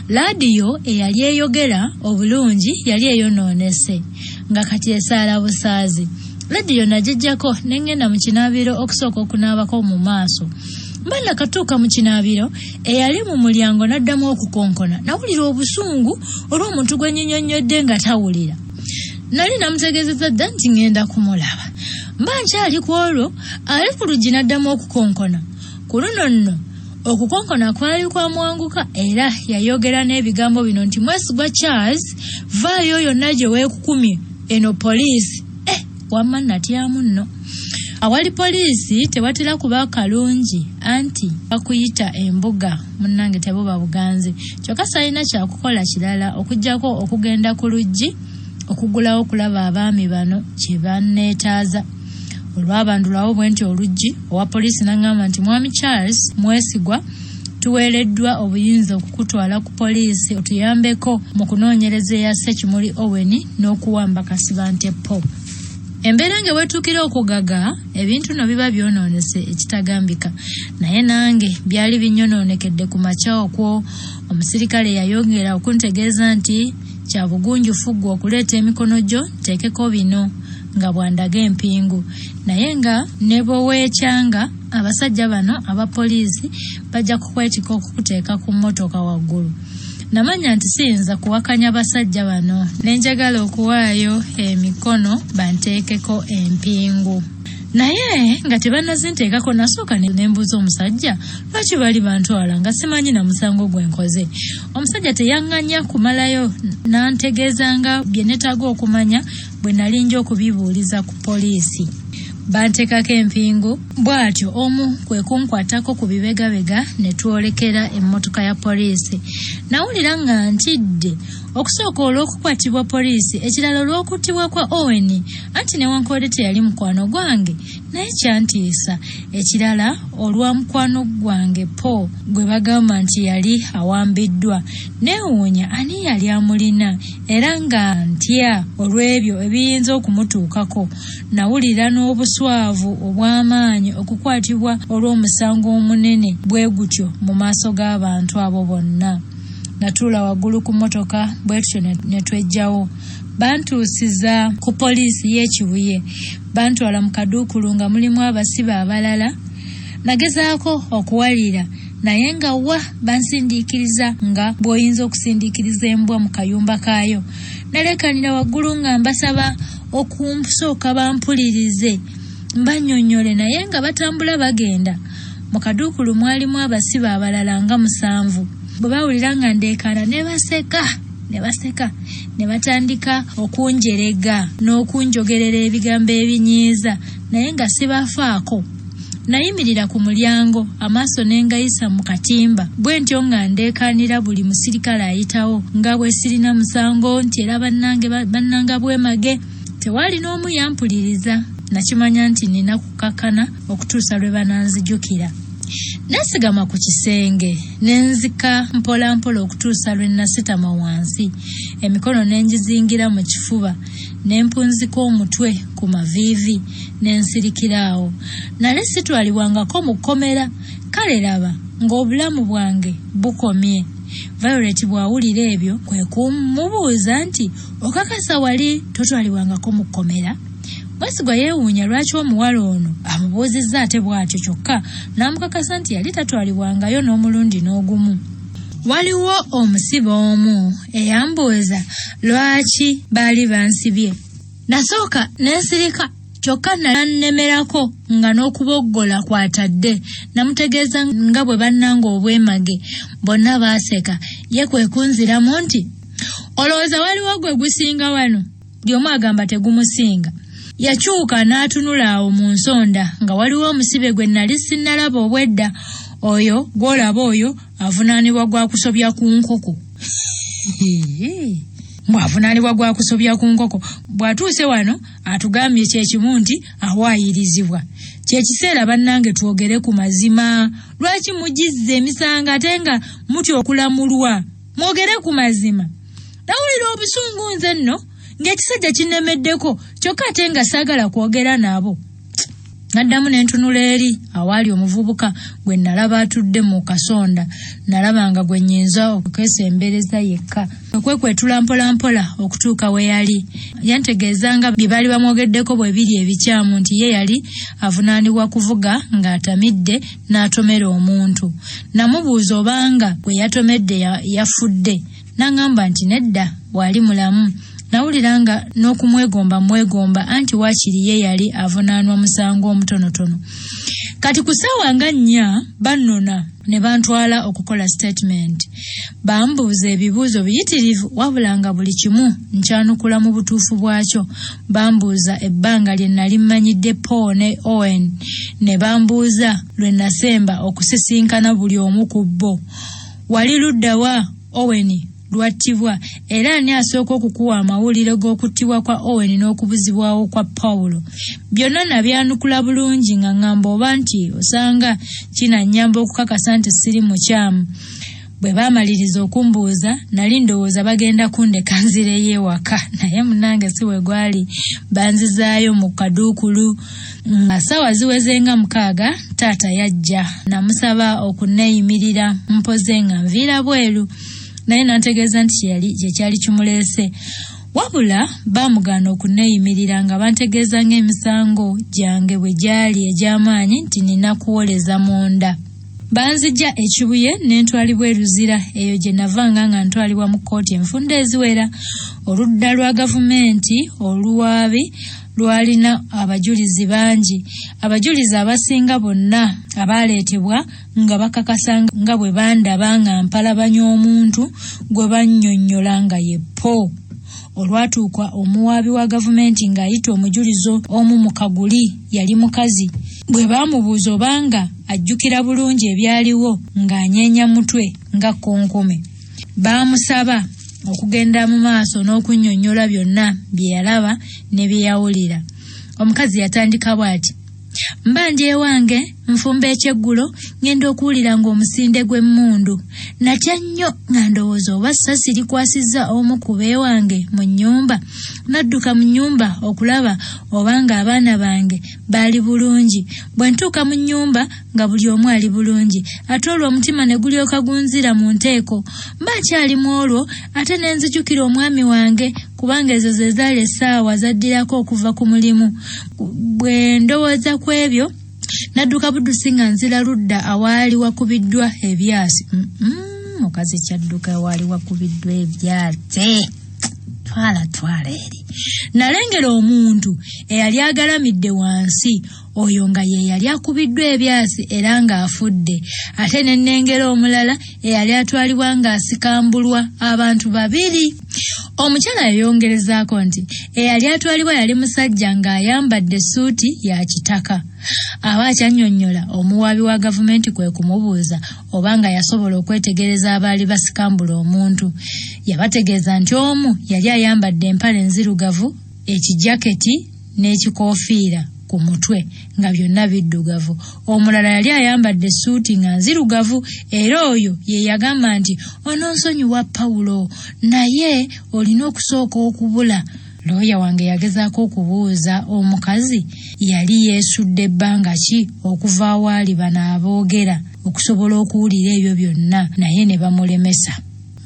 Laadiyo eyali eyogera obulungi yali eyonoonese nga kati esaala busaazi. Laadiyo nagiggyako ne ŋŋenda mu kinaabiro okusooka okunaabako mu maaso. Mba nakatuuka mu kinaabiro, eyali mu mulyango n'addamu okukonkona. Nawulira obusungu olw'omuntu gwe nnyinyonnyodde nga tawulira. Nali namutegeezezza dda nti ŋŋenda kumulaba. Mba nkyali ku olwo, ali ku luggi n'addamu okukonkona. Ku luno nno okukonkona kwali kwa mwanguka era yayogera n'ebigambo bino nti Mwesigwa Charles, vaayo yonna gye weekukumye, eno poliisi. Wamma natyamu nno. Awali poliisi tewatera kuba kalungi anti bakuyita embuga munnange tebuba buganzi. Kyokka saalina kyakukola kirala okuggyako okugenda ku luggi okugulawo okulaba abaami bano kye banneetaaza. Olwabandulawo bwe nti oluggi, owa poliisi n'aŋŋamba nti Mwami Charles Mwesigwa Tuweereddwa obuyinza okukutwala ku poliisi otuyambeko mu kunoonyereza eyasse Kimuli Owen n'okuwamba Kasibante Paul. Embeera nga wetuukira okugaga, ebintu no biba byonoonese ekitagambika. Naye nange byali binyonoonekedde ku makya okwo. Omusirikale yayongera okuntegeeza nti kya bugunjufu ggwe okuleeta emikono gyo nteekeko bino nga bw'andaga empingu. Naye nga ne bwe weekyanga, abasajja bano aba poliisi bajja kukwetika okukuteeka ku mmotoka waggulu. Namanya nti siyinza kuwakanya basajja bano ne njagala okuwaayo emikono banteekeko empingu. Naye nga tebannazinteekako nasooka ne mbuuza omusajja lwaki baali bantwala nga simanyi na musango gwe nkoze. Omusajja teyaŋŋanya kumalayo n'antegeeza nga bye neetaaga okumanya bwe nali nja okubibuuliza ku poliisi. Banteekako empingu, bw'atyo omu kwe kunkwatako ku bibegabega ne twolekera emmotoka ya poliisi. Nawulira nga ntidde, okusooka olw'okukwatibwa poliisi, ekirala olw'okuttibwa kwa Owen, anti newankubadde teyali mukwano gwange naye kyantiisa. Ekirala olwa mukwano gwange Paul gwe bagamba nti yali awambiddwa. Neewuunya ani yali amulina era nga ntya olw'ebyo ebiyinza okumutuukako. Nawulira n'obuswavu obw'amaanyi okukwatibwa olw'omusango omunene bwe gutyo mu maaso g'abantu abo bonna. Natuula waggulu ku mmotoka bwe tutyo ne tweggyawo. Bantuusiza ku poliisi y'e Kibuye. Bantwala mu kaduukulu nga mulimu abasibe abalala. Nagezaako okuwalira naye nga wa bansindiikiriza nga bw'oyinza okusindiikiriza embwa mu kayumba kaayo. Naleekaanira waggulu nga mbasaba okusooka bampulirize mbannyonnyole naye nga batambula bagenda. Mu kaduukulu mwalimu abasibe abalala nga musanvu. Bwe baawulira nga ndeekaana ne baseka ne baseka ne batandika okunjerega n'okunjogerera ebigambo ebinyiiza naye nga sibafaako. Nayimirira ku mulyango amaaso ne ngayisa mu katimba bwe ntyo nga ndeekaanira buli musirikale ayitawo nga bwe sirina musango nti era bannange bannanga bwemage. Tewaali n'omu yampuliriza. Nakimanya nti nnina kukakkana okutuusa lwe bananzijukira. Neesigama ku kisenge ne nzika mpolampola okutuusa lwe nasitama wansi, emikono ne ngizingira mu kifuba ne mpunzika omutwe ku maviivi ne nsirikira awo. Nali sitwalibwangako mu kkomera, kale laba ng'obulamu bwange bukomye. Violet bw'awulira ebyo kwe kumubuuza nti, Okakasa wali totwalibwangako mu kkomera? Mwesigwa yeewuunya lwaki omuwala ono amubuuzizza ate bw'atyo kyokka n'amukakasa nti yali tatwalibwangayo n'omulundi n'ogumu. Waliwo omusibe omu eyambuuza lwaki baali bansibye. Nasooka ne nsirika kyokka nannemerako nga n'okuboggola kw'atadde. Namutegeeza nga bwe bannanga obwemage. Bonna baaseka. Ye kwe kunziramu nti, Olowooza waliwo gwe gusinga wano? Buli omu agamba tegumusinga. Yakyuka n'atunula awo mu nsonda nga waliwo omusibe gwe nnali sinnalaba obwedda. Oyo gw'olaba oyo avunaanibwa gwa kusobya ku nkoko. Mbu avunaanibwa gwa kusobya ku nkoko. Bw'atuuse wano atugambye kye kimu nti awaayirizibwa. Kye kiseera bannange twogere ku mazima. Lwaki mugizza emisango ate nga mutya okulamulwa? Mwogere ku mazima. Nawulira obusungu nze nno ng'ekisajja kinnemeddeko kyokka ate nga saagala kwogera nabo. Naddamu ne ntunula eri awaali omuvubuka gwe nalaba atudde mu kasonda. Nalaba nga gwe nnyinza okwesembereza yekka. Okwekwetula mpolampola okutuuka we yali. Yantegeeza nga bye baali bamwogeddeko bwe biri ebikyamu nti ye yali avunaanibwa kuvuga ng'atamidde n'atomera omuntu. Namubuuza obanga gwe yatomedde yafudde n'angamba nti nedda waali mulamu. Nawulira nga n'okumwegomba mmwegomba anti waakiri ye yali avunaanwa musango omutonotono. Kati ku ssaawa nga nnya bannona ne bantwala okukola sitatimenti. Bambuuza ebibuuzo biyitirivu wabula nga buli kimu nkyanukula mu butuufu bwakyo. Bambuuza ebbanga lye nnali mmanyidde Paul ne Owen ne bambuuza lwe nasemba okusisinkana buli omu ku bo. Wali ludda wa Owen lw'attibwa era ani asooka okukuwa amawulire g'okuttibwa kwa Owen n'okubuzibwawo kwa Pawulo. Byonna nabyanukula bulungi nga ŋŋamba oba nti osanga kinannyamba okukakasa nti siri mukyamu. Bwe baamaliriza okumbuuza nali ndowooza bagenda kundeka nzireyo ewaka naye munnange si bwe gwali banzizaayo mu kaduukulu. Nga ssaawa ziweze nga 6 taata yajja namusaba okunneeyimirira mpoze nga nviira bweru naye n'antegeeza nti kye kyali kimuleese. Wabula baamugaana okunneeyimirira nga bantegeeza ng'emisango gyange bwe gyali egy'amaanyi nti nina kuwoleza munda. Banzijja e Kibuye ne ntwalibwa e Luzira eyo gye navanga nga ntwalibwa mu kkooti enfunda eziwera. Oludda lwa gavumenti oluwaabi lwalina abajulizi bangi. Abajulizi abasinga bonna abaaleetebwa nga bakakasa nga bwe bandaba nga mpalabanya omuntu gwe bannyonnyola nga ye Paul. Olwatuuka omuwaabi wa gavumenti ng'ayita omujulizi omu mu kaguli yali mukazi. Bwe baamubuuza obanga ajjukira bulungi ebyaliwo ng'anyeenya mutwe nga kkonkome. Baamusaba okugenda mu maaso n'okunnyonnyola byonna bye yalaba ne bye yawulira. Omukazi yatandika bw'ati: Mba ndi ewange nfumba ekyeggulo ngenda okuwulira ng'omusinde gw'emmundu. Natya nnyo nga ndowooza oba ssasi likwasizza omu ku beewange mu nnyumba. Nadduka mu nnyumba okulaba oba ng'abaana bange baali bulungi. Bwe ntuuka mu nnyumba nga buli omu ali bulungi ate olwo omutima ne gulyoka gunzira mu nteeko. Mba nkyali mu olwo ate ne nzijukira omwami wange kubanga ezo ze zaali essaawa zaddirako okuva ku mulimu. Bwe ndowooza ku ebyo nadduka buddusi nga nzira ludda awaali wakubiddwa ebyasi. Mukazi kyadduka awaali wakubiddwa ebyasi. Twala twala eri. Nalengera omuntu eyali agalamidde wansi oyo nga ye yali akubiddwa ebyasi era ng'afudde ate ne nnengera omulala eyali atwalibwa ng'asikambulwa abantu babiri. Omukyala yayongerezaako nti eyali atwalibwa yali musajja ng'ayambadde essuuti ya kitaka. Aba akyannyonnyola omuwaabi wa gavumenti kwe kumubuuza oba nga yasobola okwetegereza abaali basikambula omuntu. Yabategeeza nti omu yali ayambadde empale enzirugavu, ekijaketi n'ekikoofiira ku mutwe nga byonna biddugavu. Omulala yali ayambadde essuuti nga nzirugavu era oyo ye yagamba nti ononsonyiwa Pawulo naye olina okusooka okubula. Looya wange yagezaako okubuuza omukazi yali yeesudde ebbanga ki okuva awaali bano aboogera okusobola okuwulira ebyo byonna naye ne bamulemesa.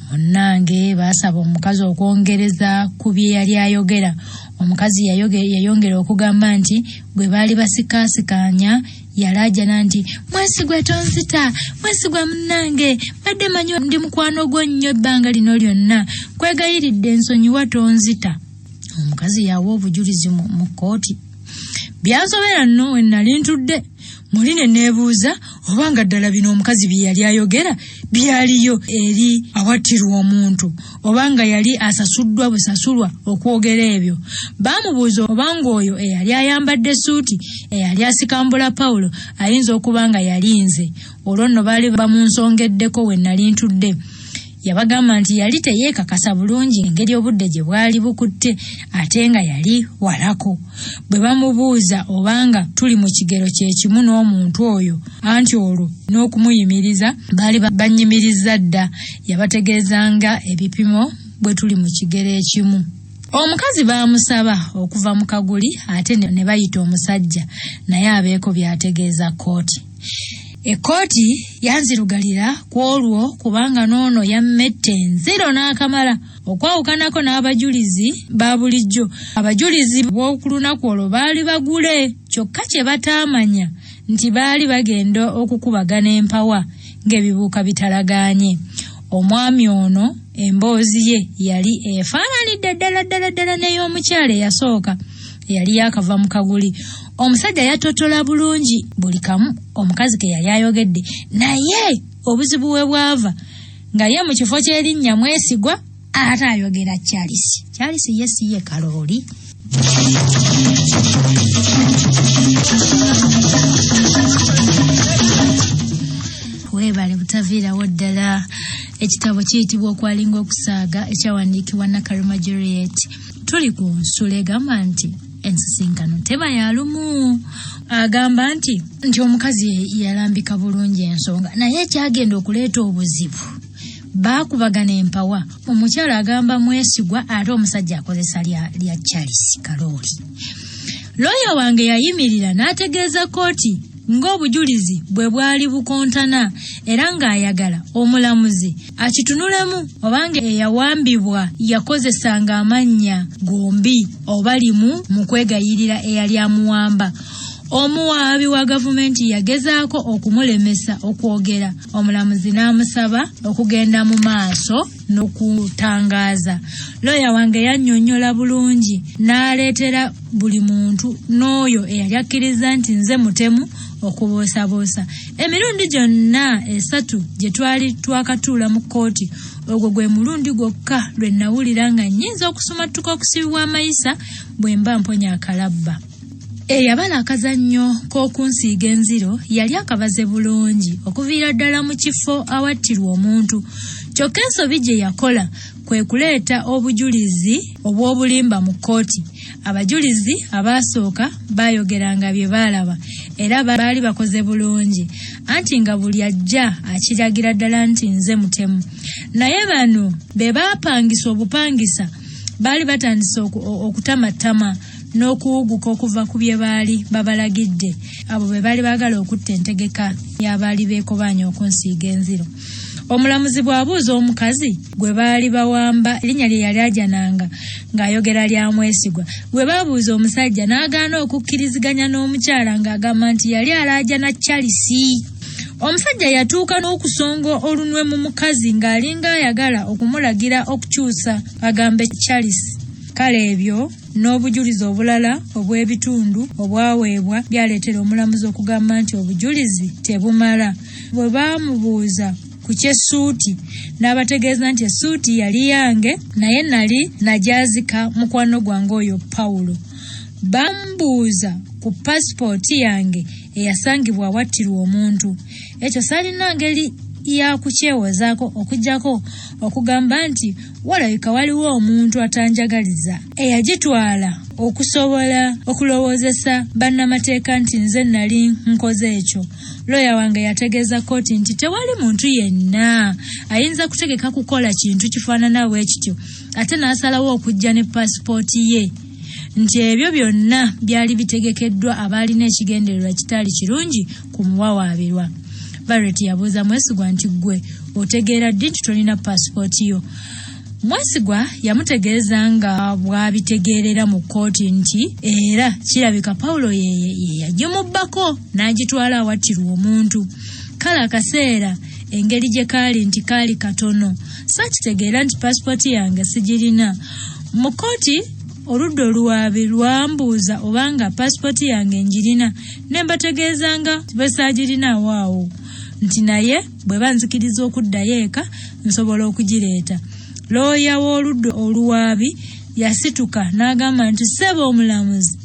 Munnange baasaba omukazi okwongereza ku bye yali ayogera. Omukazi yayongera okugamba nti bwe baali basikaasikanya yalaajana nti mwesigwa tonzita, mwesigwa munnange, mbadde manyi ndi mukwano gwo nnyo ebbanga lino lyonna, kwegayiridde nsonyiwa tonzita. Omukazi yawa obujulizi mu kkooti. Byansobera nno we nali ntudde muli ne neebuuza oba nga ddala bino omukazi bye yali ayogera byaliyo eri awattirwa omuntu oba nga yali asasuddwa busasulwa okwogera ebyo. Baamubuuza oba ng'oyo eyali ayambadde essuuti eyali asikambula Pawulo ayinza okuba nga yali nze. Olwo nno baali bamunsongeddeko we nali ntudde. Yabagamba nti yali teyeekakasa bulungi engeri obudde gye bwali bukutte ate nga yali walako. Bwe bamubuuza obanga tuli mu kigero kye kimu n'omuntu oyo anti olwo n'okumuyimiriza baali bannyimirizza dda. Yabategeeza nga ebipimo bwe tuli mu kigero ekimu. Omukazi baamusaba okuva mu kaguli ate ne bayita omusajja naye abeeko by'ategeeza kkooti. Ekkooti yanzirugalira ku olwo kubanga n'ono yammetta enziro n'akamala. Okwawukanako n'abajulizi ba bulijjo, abajulizi b'oku lunaku olwo baali bagule kyokka kye bataamanya nti baali bagenda okukubagana empawa ng'ebibuuka bitalagaanye. Omwami ono emboozi ye yali efaananidde ddala ddala ddala n'ey'omukyala eyasooka eyali yaakava mu kaguli. Omusajja yatottola bulungi buli kamu omukazi ke yali ayogedde naye obuzibu we bwava nga ye mu kifo ky'erinnya Mwesigwa ate ayogera Charles. Charles ye si ye Kalooli. Weebale butaviirawo ddala. Ekitabo kiyitibwa Okwalinga Okusaaga ekyawandiikibwa Nakalema Juliet. Tuli ku nsula egamba nti ensisinkano teba ya lumu. Agamba nti nti omukazi yalambika bulungi ensonga naye ekyagenda okuleeta obuzibu baakubagana empawa. Omukyala agamba Mwesigwa ate omusajja akozesa lya, lya Charles Kalooli. Looya wange yayimirira n'ategeeza kkooti ng'obujulizi bwe bwali bukontana era ng'ayagala omulamuzi akitunulemu obanga eyawambibwa yakozesanga amannya gombi oba limu mu kwegayirira eyali amuwamba. Omuwaabi wa gavumenti yagezaako okumulemesa okwogera, omulamuzi n'amusaba okugenda mu maaso n'okutangaaza. Looya wange yannyonnyola bulungi n'aleetera buli muntu n'oyo eyali akkirizza nti nze mutemu okubuusabuusa. Emirundi gyonna esatu gye twali twakatuula mu kkooti, ogwo gwe mulundi gwokka lwe nnawulira nga nnyinza okusumattuka okusibibwa amayisa bwe mba mponya akalabba. Eyabala akazannyo k'okunsiiga enziro yali akabaze bulungi okuviira ddala mu kifo awattirwa omuntu. Kyokka ensobi gye yakola kwe kuleeta obujulizi obw'obulimba mu kkooti. Abajulizi abaasooka baayogeranga bye baalaba era baali bakoze bulungi anti nga buli ajja akiragira ddala nti nze mutemu. Naye bano be baapangisa obupangisa baali batandise okutamattama n'okuwuguka okuva ku bye baali babalagidde. Abo be baali baagala okutta entegeka y'abaali beekobaanye okunsiiga enziro. Omulamuzi bw'abuuza omukazi gwe baali bawamba erinnya lye yali ajananga ng'ayogera lya Mwesigwa. Bwe baabuuza omusajja n'agaana okukkiriziganya n'omukyala ng'agamba nti yali alaajana Charles. Omusajja yatuuka n'okusonga olunwe mu mukazi ng'alinga ayagala okumulagira okukyusa agambe Charles. Kale ebyo n'obujulizi obulala obw'ebitundu obwaweebwa byaleetera omulamuzi okugamba nti obujulizi tebumala. Bwe baamubuuza ku ky'essuuti n'abategeeza nti essuuti yali yange naye nali nagyazika mukwano gwange oyo Pawulo. Bambuuza ku pasipooti yange eyasangibwa awattirwa omuntu. Ekyo saalina ngeri ya kukyewozaako okuggyako okugamba nti walabika waliwo omuntu atanjagaliza eyagitwala okusobola okulowoozesa bannamateeka nti nze nali nkoze ekyo. Looya wange yategeeza kkooti nti tewali muntu yenna ayinza kutegeka kukola kintu kifaanana bwe kityo ate n'asalawo okujja ne paasipooti ye nti ebyo byonna byali bitegekeddwa abaalina ekigendererwa kitaali kirungi ku muwawaabirwa. Barrett yabuuza Mwesigwa nti ggwe otegeera ddi nti tolina paasipooti yo? Mwesigwa yamutegeeza nga bw'abitegeerera mu kkooti nti era kirabika Pawulo ye yagimubbako n'agitwala awattirwa omuntu. Kale akaseera engeri gye kaali nti kaali katono saakitegeera nti paasipooti yange sigirina. Mu kkooti oludda oluwaabi lwambuuza obanga paasipooti yange ngirina ne mbategeeza nga bwe saagirinaawo awo nti naye bwe banzikiriza okuddayo eka nsobola okugireeta. Looya w'oludda oluwaabi yasituka n'agamba nti ssebo omulamuzi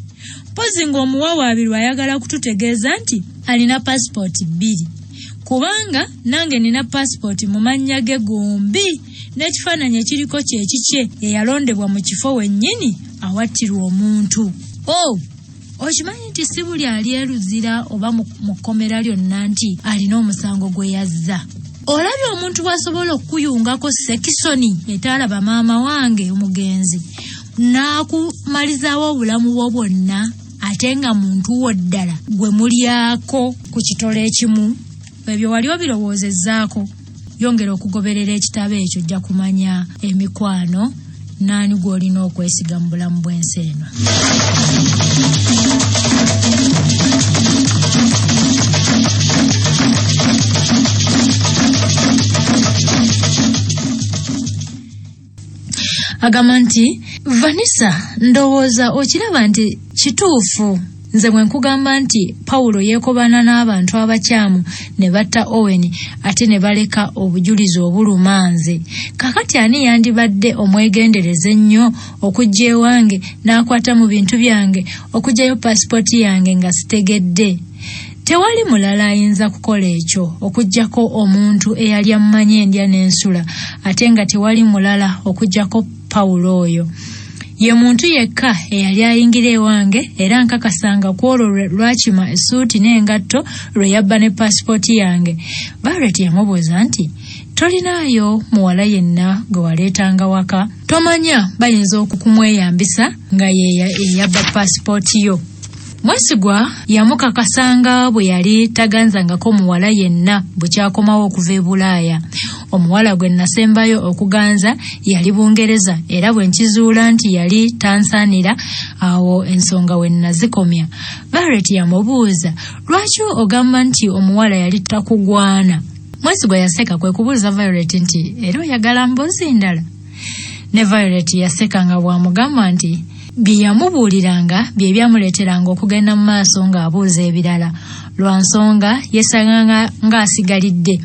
mpozzi ng'omuwawaabirwa ayagala kututegeeza nti alina paasipooti bbiri kubanga nange nina paasipooti mu mannya ge gombi n'ekifaananyi ekiriko kye kikye eyalondebwa mu kifo wennyini awattirwa omuntu. Oh! Okimanyi nti si buli ali e Luzira oba mu kkomera lyonna nti alina omusango gwe yazza. Olabye omuntu bw'asobola okukuyungako sekisoni etaalaba maama wange omugenzi n'akumalizaawo obulamu bwo bwonna ate nga muntu wo ddala gwe mulyako ku kitole ekimu. Ebyo wali obirowoozezzaako? Yongera okugoberera ekitabo ekyo ojja kumanya emikwano n'ani gw'olina okwesiga mu bulamu bw'ensi eno. Agamba nti Vanessa, ndowooza okiraba nti kituufu nze bwe nkugamba nti Pawulo yeekobaana n'abantu abakyamu ne batta Owen ate ne baleka obujulizi obuluma nze. Kaakati ani yandibadde omwegendereza ennyo okujja ewange n'akwata mu bintu byange okuggyayo paasipooti yange nga sitegedde? Tewali mulala ayinza kukola ekyo okuggyako omuntu eyali ammanyi endya n'ensula, ate nga tewali mulala okuggyako Pawulo oyo. Ye muntu yekka eyali ayingira ewange era nkakasa nga ku olwo lwe lwakima essuuti n'engatto lwe yabba ne paasipooti yange. Violet yamubuuza nti, Tolinaayo muwala yenna gwe waleetanga waka? Tomanya bayinza okukumweyambisa nga ye eyabba paasipooti yo. Mwesigwa yamukakasa nga bwe yali taganzangako muwala yenna bukyakomawo okuva e Bulaaya. Omuwala gwe nasembayo okuganza yali Bungereza era bwe nkizuula nti yali tansaanira awo ensonga we nazikomya. Violet yamubuuza, lwaki ogamba nti omuwala yali takugwana? Mwesigwa yaseka kwe kubuuza Violet nti era oyagala mboozi ndala? Ne Violet yaseka nga bw'amugamba nti bye yamubuuliranga bye byamuleeteranga okugenda mu maaso ng'abuuza ebirala lwa nsonga yesanganga ng'asigalidde.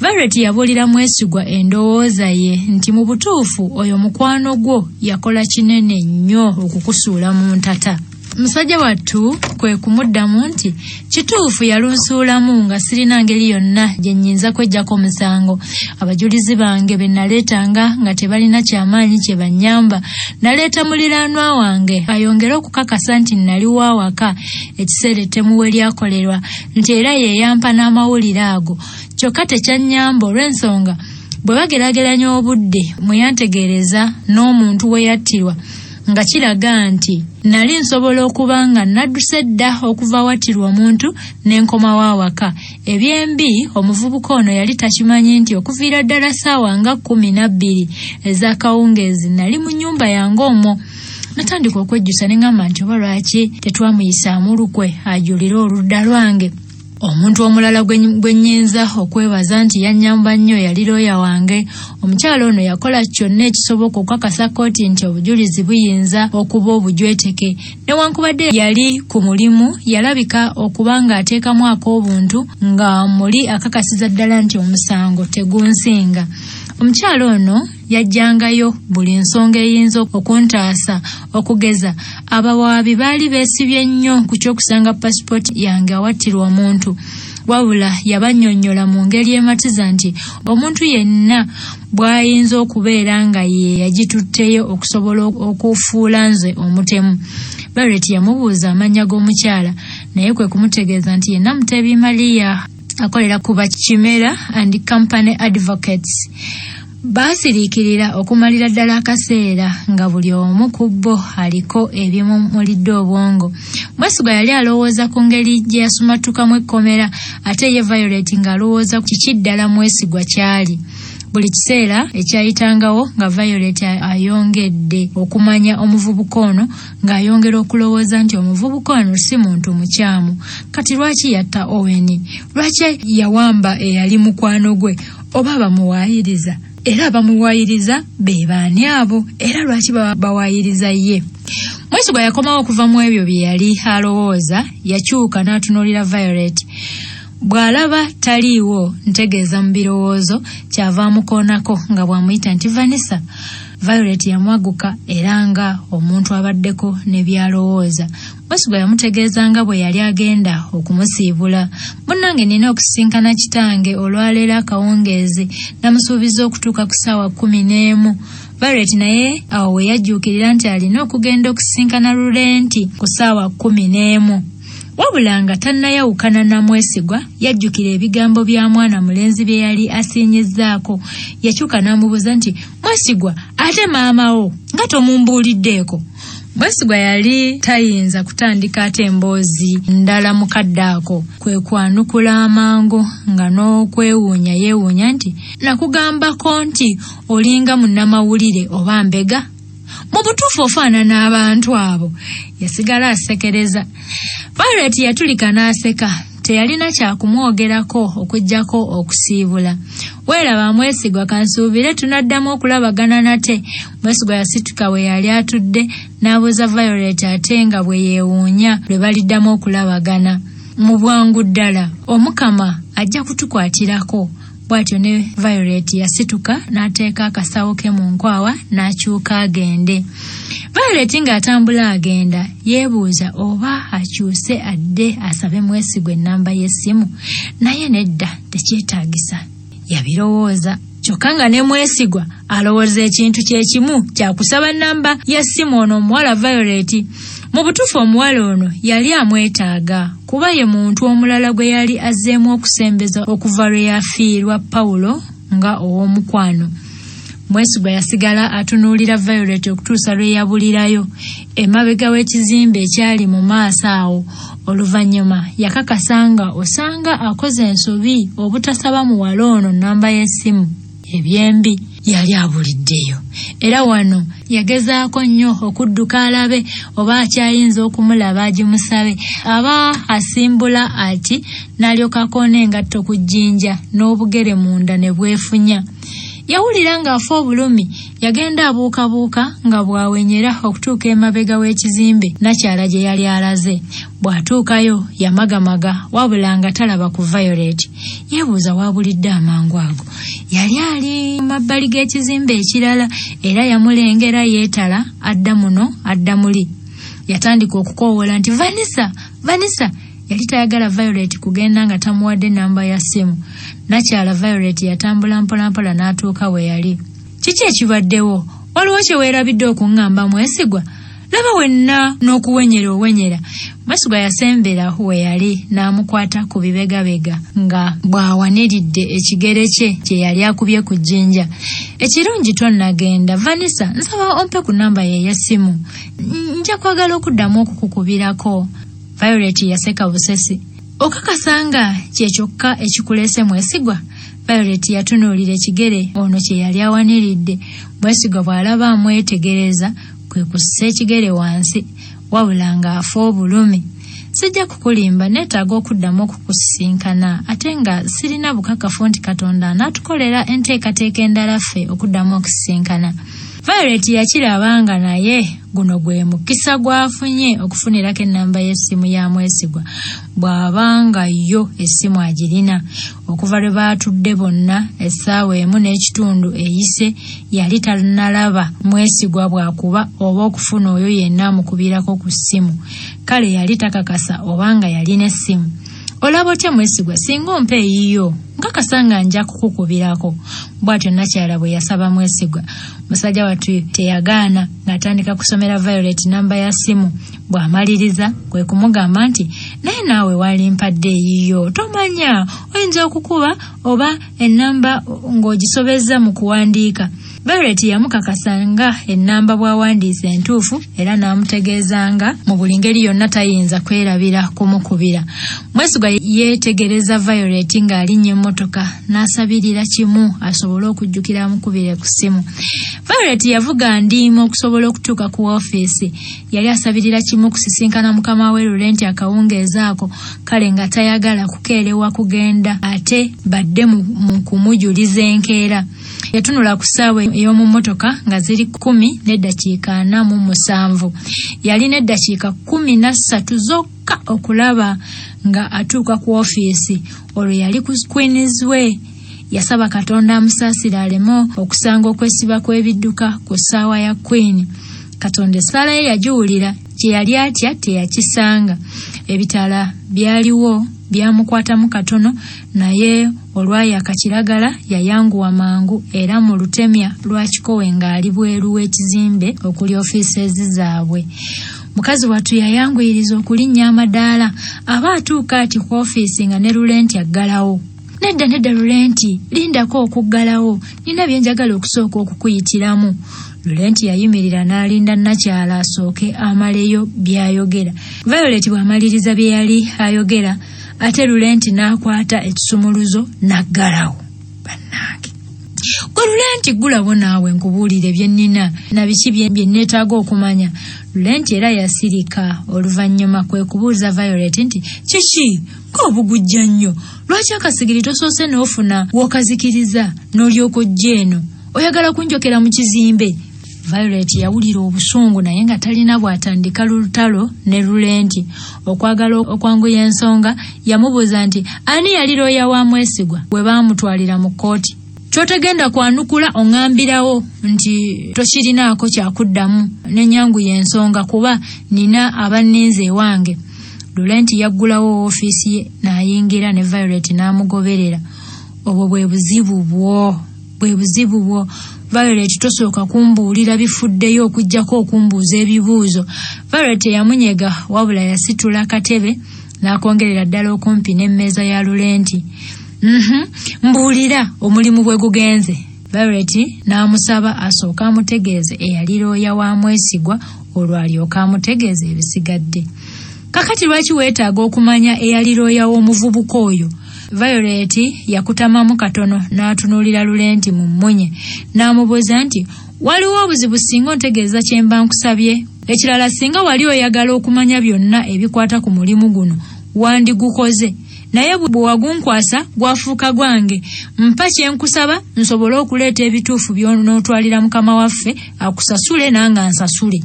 Violet yabuulira Mwesigwa endowooza ye nti mu butuufu oyo mukwano gwo yakola kinene nnyo okukusuula mu ntata. Musajja wattu kwe kumuddamu nti kituufu yalunsuulamu nga sirina ngeri yonna gye nnyinza kweggyako omusango. Abajulizi bange be naleetanga nga tebalina kyamaanyi kye bannyamba. Naleeta muliraanwa wange ayongere okukakasa nti nnali wa waka ekiseera ettemu we lyakolerwa nti era ye yampa n'amawulire ago. Kyokka tekyannyamba olw'ensonga bwe bageraageranya obudde mwe yantegeereza n'omuntu we yattirwa nga kiraga nti nali nsobola okuba nga nadduse dda okuva awattirwa omuntu ne nkomawo awaka. Ebyembi omuvubuka ono yali takimanyi nti okuviira ddala ssaawa nga 12 ez'akawungeezi nali mu nnyumba yange omwo. Natandika okwejjusa ne ŋŋamba nti oba lwaki tetwamuyisaamu lukwe ajulire oludda lwange. Omuntu omulala gwe nnyinza okwebaza nti yannyamba nnyo yali looya wange. Omukyala ono yakola kyonna ekisoboka okukakasa kkooti nti obujulizi buyinza okuba obujweteke. Newankubadde yali ku mulimu, yalabika okuba ng'ateekamu ak'obuntu nga muli akakasiza ddala nti omusango tegunsinga. Omukyala ono yajjangayo buli nsonga eyinza okuntaasa. Okugeza, abawaabi baali beesibye nnyo ku ky'okusanga pasipooti yange awattirwa omuntu. Wabula yabannyonnyola mu ngeri ematiza nti omuntu yenna bw'ayinza okubeera nga ye yagitutteyo okusobola okufuula nze omutemu. Barrett yamubuuza amannya g'omukyala naye kwe kumutegeeza nti ye Namutebi Maria akolera ku Bakimera and Company Advocates. Baasiriikirira okumalira ddala akaseera nga buli omu ku bo aliko ebimumulidde obwongo. Mwesigwa yali alowooza ku ngeri gye yasumattukamu ekkomera ate ye Violet ng'alowooza kiki ddala Mwesigwa ky'ali. Buli kiseera ekyayitangawo nga Violet ayongedde okumanya omuvubuka ono ng'ayongera okulowooza nti omuvubuka ono si muntu mukyamu. Kati lwaki yatta Owen? Lwaki yawamba eyali mukwano gwe? Oba bamuwaayiriza? Era abamuwaayiriza be baani abo? Era lwaki bawaayiriza ye? Mwesigwa yakomawo okuva mu ebyo bye yali alowooza, yakyuka n'atunuulira Violet. Bw'alaba taliiwo ntegeeza mu birowoozo, ky'ava amukoonako nga bw'amuyita nti Vanessa. Violet yamwaguka era nga omuntu abaddeko ne by'alowooza. Mwesigwa yamutegeeza nga bwe yali agenda okumusiibula. Munnange nnina okusisinkana kitange olwaleero akawungeezi. Namusuubizza okutuuka ku ssaawa 11. Violet naye awo we yajjuukirira nti alina okugenda okusisinkana Lulenti ku ssaawa 11. Wabula nga tannayawukana na Mwesigwa, yajjukira ebigambo bya mwana mulenzi bye yali asiinyizzaako. Yakyuka n'amubuuza nti, Mwesigwa, ate maama wo nga tomumbuuliddeeko? Mwesigwa yali tayinza kutandika ate emboozi ndala mu kadde ako, kwe kwanukula amangu nga n'okwewuunya yeewuunya nti, Nakugambako nti olinga munnamawulire oba mbega? Mu butuufu ofaanana abantu abo. Yasigala asekereza. Violet yatulika n'aseka. Teyalina kyakumwogerako okuggyako okusiibula. Weeraba Mwesigwa, kansuubire tunaddamu okulabagana nate. Mwesigwa yasituka we yali atudde n'abuuza Violet ate nga bwe yeewuunya lwe baliddamu okulabagana. Mu bwangu ddala Omukama ajja kutukwatirako. Bw'atyo ne Violet yasituka n'ateeka akasawo ke mu nkwawa n'akyuka agende. Violet ng'atambula agenda yeebuuza oba akyuse adde asabe Mwesigwa ennamba y'essimu naye nedda tekyetaagisa. Yabirowooza kyokka nga ne Mwesigwa alowooza ekintu kye kimu kya kusaba nnamba ya ssimu ono omuwala Violet. Mu butuufu omuwala ono yali amwetaaga kuba ye muntu omulala gwe yali azzeemu okusembeza okuva lwe yafiirwa Pawulo nga ow'omukwano. Mwesigwa yasigala atunuulira Violet okutuusa lwe yabulirayo emabega w'ekizimbe ekyali mu maaso awo. Oluvannyuma yakakasa nga osanga akoze ensobi obutasaba muwala ono nnamba y'essimu. Ebyembi yali abuliddeyo era wano yagezaako nnyo okudduka alabe oba akyayinza okumulaba agimusabe. Aba asimbula ati n'alyoka akoona engatto ku jjinja n'obugere munda ne bwefunya. Yawulira ng'afa obulumi, yagenda abuukabuuka nga bw'awenyera okutuuka emabega w'ekizimbe nnakyala gye yali alaze. Bw'atuukayo yamagamaga wabula nga talaba ku Violet. Yeebuuza w'abulidde amangu ago. Yali ali mu mabbali g'ekizimbe ekirala era yamulengera yeetala adda muno adda muli. Yatandika okukoowoola nti Vanessa! Vanessa! Yali tayagala Violet kugenda nga tamuwadde nnamba ya ssimu. Nakyala Violet yatambula mpolampola n'atuuka we yali. Kiki ekibaddewo? Waliwo kye weerabidde okuŋŋamba Mwesigwa? Laba wenna n'okuwenyera owenyera. Mwesigwa yasembera we yali n'amukwata ku bibegabega nga bw'awaniridde ekigere kye kye yali akubye ku jjinja. Ekirungi tonnagenda. Vanessa, nsaba ompe ku nnamba ye ey'essimu. Nja kwagala okuddamu okukukubirako. Violet yaseka busesi. Okakasa nga kye kyokka ekikuleese Mwesigwa? Violet yatunuulira ekigere ono kye yali awaniridde. Mwesigwa bw'alaba amwetegereza kwe kussa ekigere wansi wabula ng'afa obulumi. Sijja kukulimba neetaaga okuddamu okukusisinkana ate nga sirina bukakafu nti Katonda anaatukolera enteekateeka endala ffe okuddamu okusisinkana. Violet yakiraba nga naye guno gwe mukisa gw'afunye okufunirako ennamba y'essimu ya Mwesigwa bw'aba nga yo essimu agirina. Okuva lwe baatudde bonna essaawa emu n'ekitundu eyise yali tannalaba Mwesigwa bw'akuba oba okufuna oyo yenna amukubirako ku ssimu. Kale yali takakasa oba nga yalina essimu. Olaba otya Mwesigwa singa ompa eyiyo nkakasa nga nja kukukubirako, bw'atyo Nakyala bwe yasaba Mwesigwa. Musajja wattu teyagaana ng'atandika kusomera Violet namba ya ssimu. Bw'amaliriza kwe kumugamba nti naye naawe walimpadde eyiyo tomanya oyinza okukuba oba ennamba ng'ogisobezza mu kuwandiika. Violet yamukakasa nga ennamba bw'awandiise entuufu era n'amutegeeza nga mu buli ngeri yonna tayinza kwerabira kumukubira. Mwesigwa yeetegereza Violet ng'alinnya emmotoka n'asabirira kimu asobole okujjukira amukubire ku ssimu. Violet yavuga ndiima okusobola okutuuka ku woofiisi. Yali asabirira kimu kusisinkana mukama we Lulenti akawungeezi ako kale nga tayagala kukeerewa kugenda ate badde mu kumujuliza enkeera. Yatunula ku ssaawa ey'omu mmotoka nga ziri 10:47. Yalina eddakiika 13 zokka okulaba nga atuuka ku ofiisi. Olwo yali ku Queens Way. Yasaba Katonda amusaasire aleme okusanga okwesiba kw'ebidduka ku ssaawa ya Queen. Katonda essaala ye yagiwulira, kye yali atya teyakisanga. Ebitaala byaliwo byamukwatamu katono naye olwayaka kiragala yayanguwa mangu era mu lutemya lwa kikowe ng'ali bweru w'ekizimbe okuli ofiiseezi zaabwe. Mukazi wattu yayanguyiriza okulinnya amadaala aba atuuka ati ku ofiisi nga ne Lulenti aggalawo. Nedda nedda Lulenti, lindako okuggalawo, nina bye njagala okusooka okukuyitiramu. Lulenti yayimirira n'alinda Nakyala asooke amaleyo by'ayogera. Violet bw'amaliriza bye yali ayogera ate Lulenti n'akwata ekisumuluzo n'aggalawo. Bannange. Gwe Lulenti ggulawo naawe nkubuulire bye nnina na biki bye nneetaaga okumanya. Lulenti era yasirika oluvannyuma kwe kubuuza Violet nti kiki ng'obugujja nnyo lwaki akasigiri tosoose n'ofuna w'okazikiriza n'olyoka ojja eno oyagala kunjokera mu kizimbe. Violet yawulira obusungu naye nga talina bw'atandika lutalo ne Lulenti. Okwagala okwanguya ensonga, yamubuuza nti ani yali looya wa Mwesigwa bwe baamutwalira mu kkooti? Ky'otegenda kwanukula oŋŋambirawo nti tokirinaako kyakuddamu ne nnyanguya ensonga kuba nina abanninze ewange. Lulenti yaggulawo woofiisi ye n'ayingira ne Violet n'amugoberera. Obwo bwe buzibu bwo. Bwe buzibu bwo. Violet tosooka kumbuulira bifuddeyo okuggyako okumbuuza ebibuuzo. Violet teyamunyega wabula yasitula akatebe n'akongerera ddala okumpi n'emmeeza ya Lulenti. Mhm, mbuulira omulimu bwe gugenze. Violet n'amusaba asooke amutegeeze eyali looya wa Mwesigwa olwo alyoke amutegeeze ebisigadde. Kakati lwaki weetaaga okumanya eyali looya w'omuvubuka oyo? Violet yakutamamu katono n'atunuulira Lulenti mu mmunye n'amubuuza nti, Waliwo obuzibu singa ontegeeza kye mba nkusabye? Ekirala singa wali oyagala okumanya byonna ebikwata ku mulimu guno wandigukoze. Naye bwe wagunkwasa gwafuuka gwange. Mpa kye nkusaba nsobole okuleeta ebituufu by'onootwalira mukama waffe akusasule nange ansasule.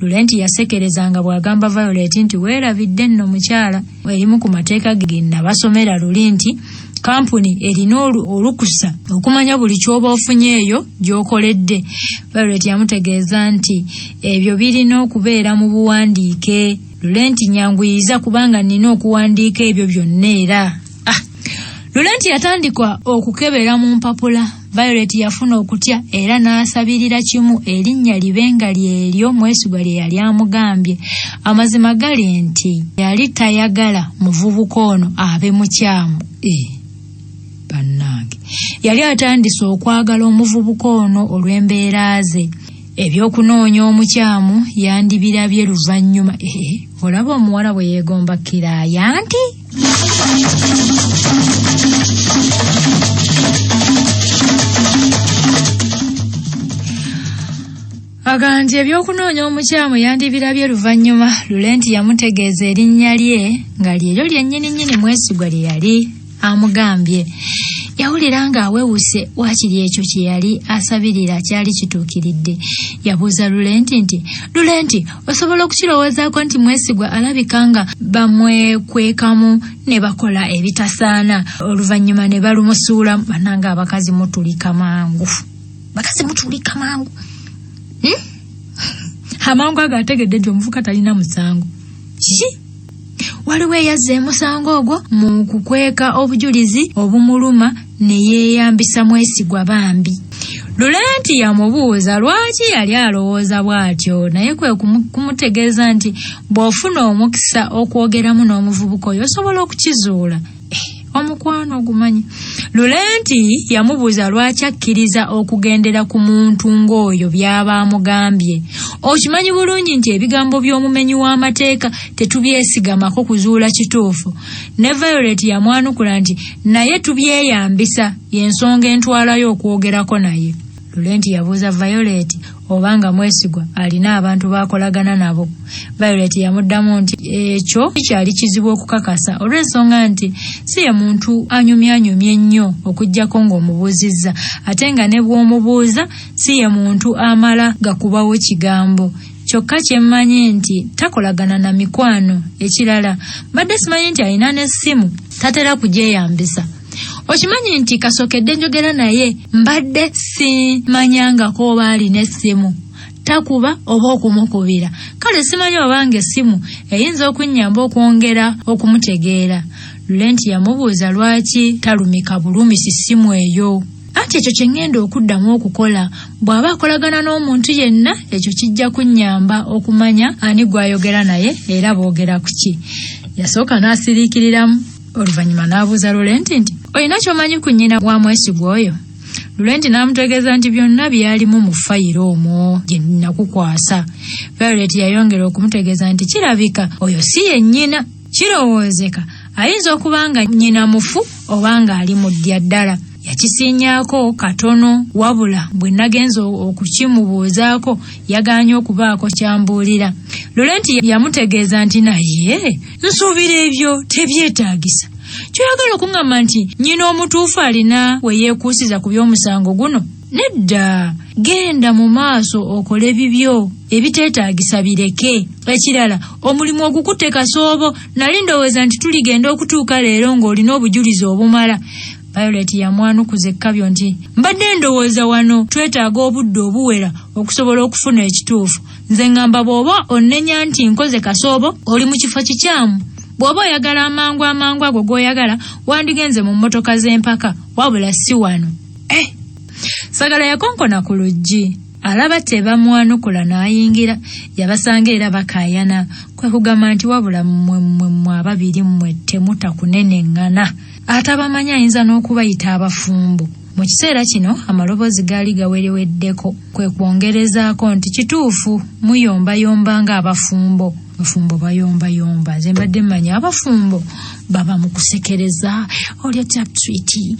Lulenti yasekereza nga bw'agamba Violet nti weerabidde nno mukyala erimu ku mateeka ge nabasomera luli nti kampuni erina olukusa okumanya buli ky'oba ofunye eyo gy'okoledde. Violet yamutegeeza nti ebyo birina okubeera mu buwandiike. Lulenti nyanguyiza kubanga nnina okuwandiika ebyo byonna era. Ah! Lulenti yatandika okukebera mu mpapula. Violet yafuna okutya era n'asabirira kimu erinnya libe nga lyeryo Mwesigwa lye yali amugambye. Amazima gali nti yali tayagala muvubuka ono abe mukyamu. Eh, bannange. Yali atandise okwagala omuvubuka ono olw'embeera ze. Eby'okunoonya omukyamu yandibirabye luvannyuma. Eh, olaba omuwala bwe yeegomba kiraaya nti Aga nti eby'okunoonya omukyamu yandibirabye luvannyuma. Lulenti yamutegeeza erinnya lye nga lyeryo lyennyini nnyini Mwesigwa lye yali amugambye. Yawulira ng'awewuse waakiri ekyo kye yali asabirira kyali kituukiridde. Yabuuza Lulenti nti, Lulenti, osobola okukirowoozaako nti Mwesigwa alabika nga bamwekwekamu ne bakola ebitasaana oluvannyuma ne balumusuulamu? Bannange abakazi mutulika mangu. Bakazi mutulika mangu. Hmm? Amangu ago ategedde nti omuvuka talina musango. Kiki? Waliwo eyazza emusango ogwo mu kukweka obujulizi obumuluma ne yeeyambisa Mwesigwa bambi. Lulenti yamubuuza lwaki yali alowooza bw'atyo naye kwe kumutegeeza nti bw'ofuna omukisa okwogeramu n'omuvubuka oyo osobola okukizuula. Eh, omukwano ogumanyi. Lulenti yamubuuza lwaki akkiriza okugendera ku muntu ng'oyo by'aba amugambye. Okimanyi bulungi nti ebigambo by'omumenyi w'amateeka tetubyesigamako kuzuula kituufu. Ne Violet yamwanukula nti naye tubyeyambisa y'ensonga entwalayo okwogerako naye. Lulenti yabuuza Violet oba nga Mwesigwa alina abantu b'akolagana nabo. Violet yamuddamu nti ekyo kikyali kizibu okukakasa olw'ensonga nti si ye muntu anyumyanyumya ennyo okuggyako ng'omubuuzizza ate nga ne bw'omubuuza si ye muntu amala gakubawo kigambo. Kyokka kye mmanyi nti takolagana na mikwano. Ekirala mbadde simanyi nti alina n'essimu tatera kugyeyambisa. Okimanyi nti kasokedde njogera naye mbadde simanyangako oba alina essimu takuba oba okumukubira kale simanyi oba nga essimu eyinza okunnyamba okwongera okumutegeera. Lulenti yamubuuza lwaki talumika bulumisi ssimu eyo. Anti ekyo kye ŋŋenda okuddamu okukola. Bw'aba akolagana n'omuntu yenna ekyo kijja kunnyamba okumanya ani gw'ayogera naye era boogera ku ki. Yasooka n'asiriikiriramu. Oluvannyuma n'abuuza Lulenti nti, Olina ky'omanyi ku nnyina wa Mwesigwa oyo? Lulenti n'amutegeeza nti byonna byalimu mu fayiro omwo gye nakukwasa. Violet yayongera okumutegeeza nti kirabika oyo si ye nnyina. Kirowoozeka ayinza okuba nga nnyina mufu oba ng'ali mu ddya ddala. Yakisiinyaako katono wabula bwe nagenze okukimubuuzaako yagaanye okubaako ky'ambuulira. Lulenti yamutegeeza nti naye nsuubira ebyo tebyetaagisa. Ky'oyagala okuŋŋamba nti nnyina omutuufu alina we yeekuusiza ku by'omusango guno? Nedda, genda mu maaso okole bibyo, ebiteetaagisa bireke. Ekirala, omulimu ogukutte kasoobo, nali ndowooza nti tuligenda okutuuka leero ng'olina obujulizi obumala. Violet yamwanukuza ekkabyo nti, mbadde ndowooza wano twetaaga obudde obuwera okusobola okufuna ekituufu. Nze ngamba bw'oba onnenya nti nkoze kasoobo, oli mu kifo kikyamu. Bw'oba oyagala amangu amangu ago g'oyagala, wandigenze mu mmotoka z'empaka, wabula si wano. Eh! Sagala yakonkona ku luggi. Alaba tebamwanukula n'ayingira. Yabasanga era bakaayana. Kwe kugamba nti wabula mmwe mmwe mmwe ababiri mmwe temuta kuneneŋŋana. Atabamanyi ayinza n'okubayita abafumbo. Mu kiseera kino amaloboozi gaali gawereweddeko. Kwe kwongerezaako nti kituufu muyombayomba ng'abafumbo. Abafumbo bayombayomba. Nze mbadde mmanyi abafumbo baba mu kusekereza olya tapswiti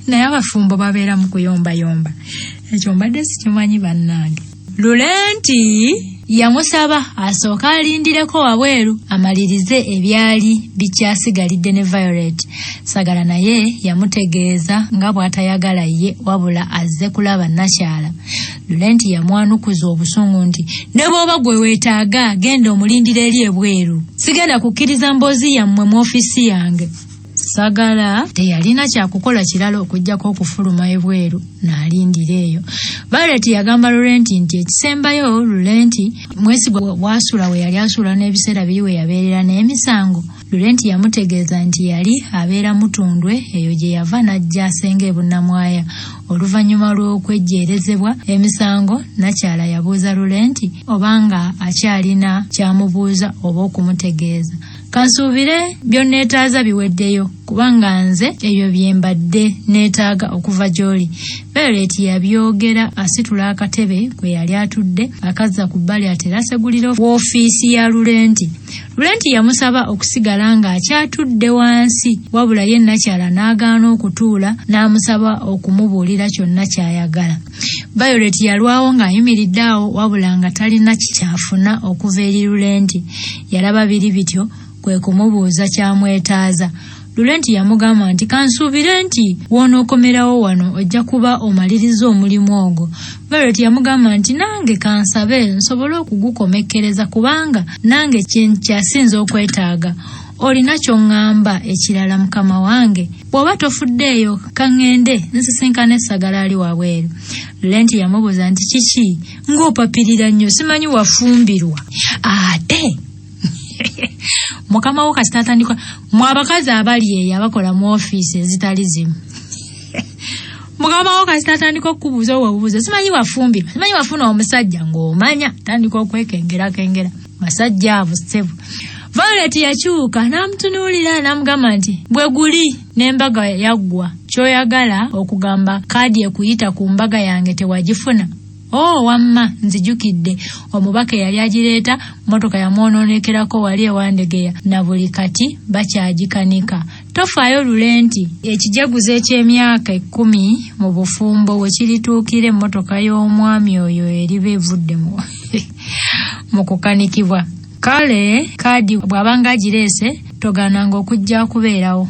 naye abafumbo babeera mu kuyombayomba. Ekyo mbadde sikimanyi bannange. Lulenti yamusaba asooke alindireko wabweru amalirize ebyali bikyasigalidde ne Violet. Sagala naye yamutegeeza nga bw'atayagala ye wabula azze kulaba Nakyala. Lulenti yamwanukuza obusungu nti ne bw'oba gwe weetaaga genda omulindira eri ebweru. Sigenda kukkiriza mboozi yammwe mu ofiisi yange. Sagala teyalina kyakukola kirala okuggyako okufuluma ebweru n'alindira eyo. Violet yagamba Lulenti nti ekisembayo Lulenti mwesigwa bw'asula we yali asula n'ebiseera biri we yabeerera n'emisango. Lulenti yamutegeeza nti yali abeera Mutundwe eyo gye yava n'ajja asenga e Bunnamwaya. Oluvannyuma lw'okwejjeerezebwa emisango, Nakyala yabuuza Lulenti obanga akyalina ky'amubuuza oba okumutegeeza. Kansuubire by'onneetaaza biweddeyo kubanga nze ebyo bye mbadde neetaaga okuva gy'oli. Violet yabyogera asitula akatebe kwe yali atudde akazza ku bbali atere asegulire woofiisi ya Lulenti. Lulenti yamusaba okusigala ng'akyatudde wansi wabula ye Nakyala n'agaana okutuula n'amusaba okumubuulira kyonna ky'ayagala. Violet yalwawo ng'ayimiridde awo wabula nga talina kyafuna okuva eri Lulenti. Yalaba biri bityo kwe kumubuuza kyamwetaaza. Lulenti yamugamba nti kansuubire nti w'onookomerawo wano ojja kuba omaliriza omulimu ogwo. Violet yamugamba nti nange kansabe nsobole okugukomekkereza kubanga nange kye nkyasinze okwetaaga. Olina ky'oŋŋamba ekirala mukama wange? Bw'oba tofuddeeyo ka ŋŋende nsisinkane Ssagala ali wabweru. Lulenti yamubuuza nti kiki ng'opapirira nnyo simanyi wafumbirwa ate mukama wo kasita atandika mwe abakazi abali eyo abakola mu ofiisi ezitali zimu mukama wo kasita atandika okukubuuza owebuuza simanyi wafumbirwa simanyi wafuna omusajja ng'omanya tandika okwekengerakengera basajja abo ssebo Violet yakyuka n'amutunuulira n'amugamba nti bwe guli n'embaga yaggwa ky'oyagala okugamba kaadi ekuyita ku mbaga yange tewagifuna Oh, wamma nzijukidde omubaka eyali agireeta mmotoka yamwonoonekerako wali ewandegeya na buli kati bakyagikanika. Tofaayo lule nti ekijaguzo eky'emyaka ekkumi mu bufumbo we kirituukira emmotoka y'omwami oyo eriba evudde mu kukanikibwa. Kale kaadi bw'abanga agireese togaananga okujja kubeerawo.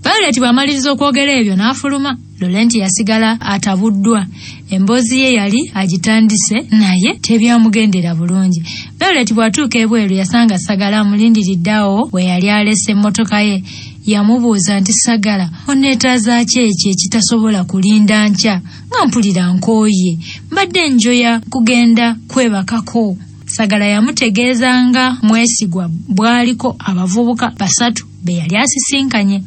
Violet bw'amaliriza okwogera ebyo n'afuluma. Lolenti yasigala atabuddwa. Emboozi ye yali agitandise naye tebyamugendera bulungi. Violet bw'atuuka ebweru yasanga Sagala amulindiridde awo we yali alese emmotoka ye. Yamubuuza nti Sagala onneetaaza ki ekyo ekitasobola kulinda nkya nga mpulira nkooye. Mbadde njoya kugenda kwebakako. Sagala yamutegeeza nga Mwesigwa bw'aliko abavubuka basatu be yali asisinkanye.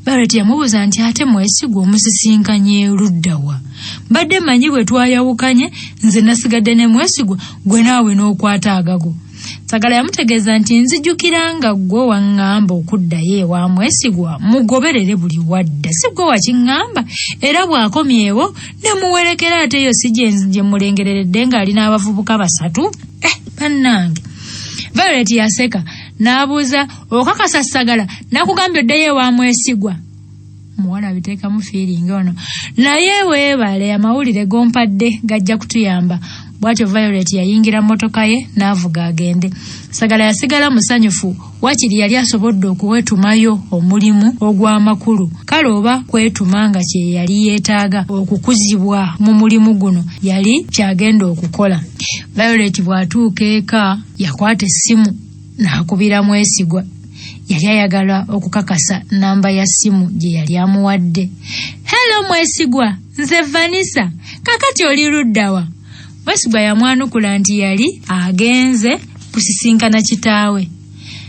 Barrett yamubuuza nti ate Mwesigwa omusisinkanye ludda wa? Mbadde mmanyi bwe twayawukanye nze nasigadde ne Mwesigwa gwe naawe n'okwata agago. Sagala yamutegeeza nti nzijukira nga ggwe waŋŋamba okuddayo ewa Mwesigwa mugoberere buli wadda si ggwe wakiŋŋamba era bw'akomyewo ne muwerekera ate eyo si gye mulengereredde ng'ali n'abavubuka basatu eh bannange Violet yaseka n'abuuza okakasa Sagala nakugambye oddeyo ewa Mwesigwa muwala abiteekamu fiiringi ono naye weebale amawulire gompadde gajja kutuyamba Bw'atyo Violet yayingira mmotoka ye n'avuga agende. Sagala yasigala musanyufu, waakiri yali asobodde okuwetumayo omulimu ogw'amakulu. Kale oba kwetuma nga kye yali yeetaaga okukuzibwa mu mulimu guno yali ky'agenda okukola. Violet bw'atuuka eka yakwata essimu n'akubira Mwesigwa. Yali ayagala okukakasa nnamba ya ssimu gye yali amuwadde. Hello Mwesigwa, nze Vanessa, kakati oli ludda wa? Mwesigwa yamwanukula nti yali agenze kusisinkana kitaawe.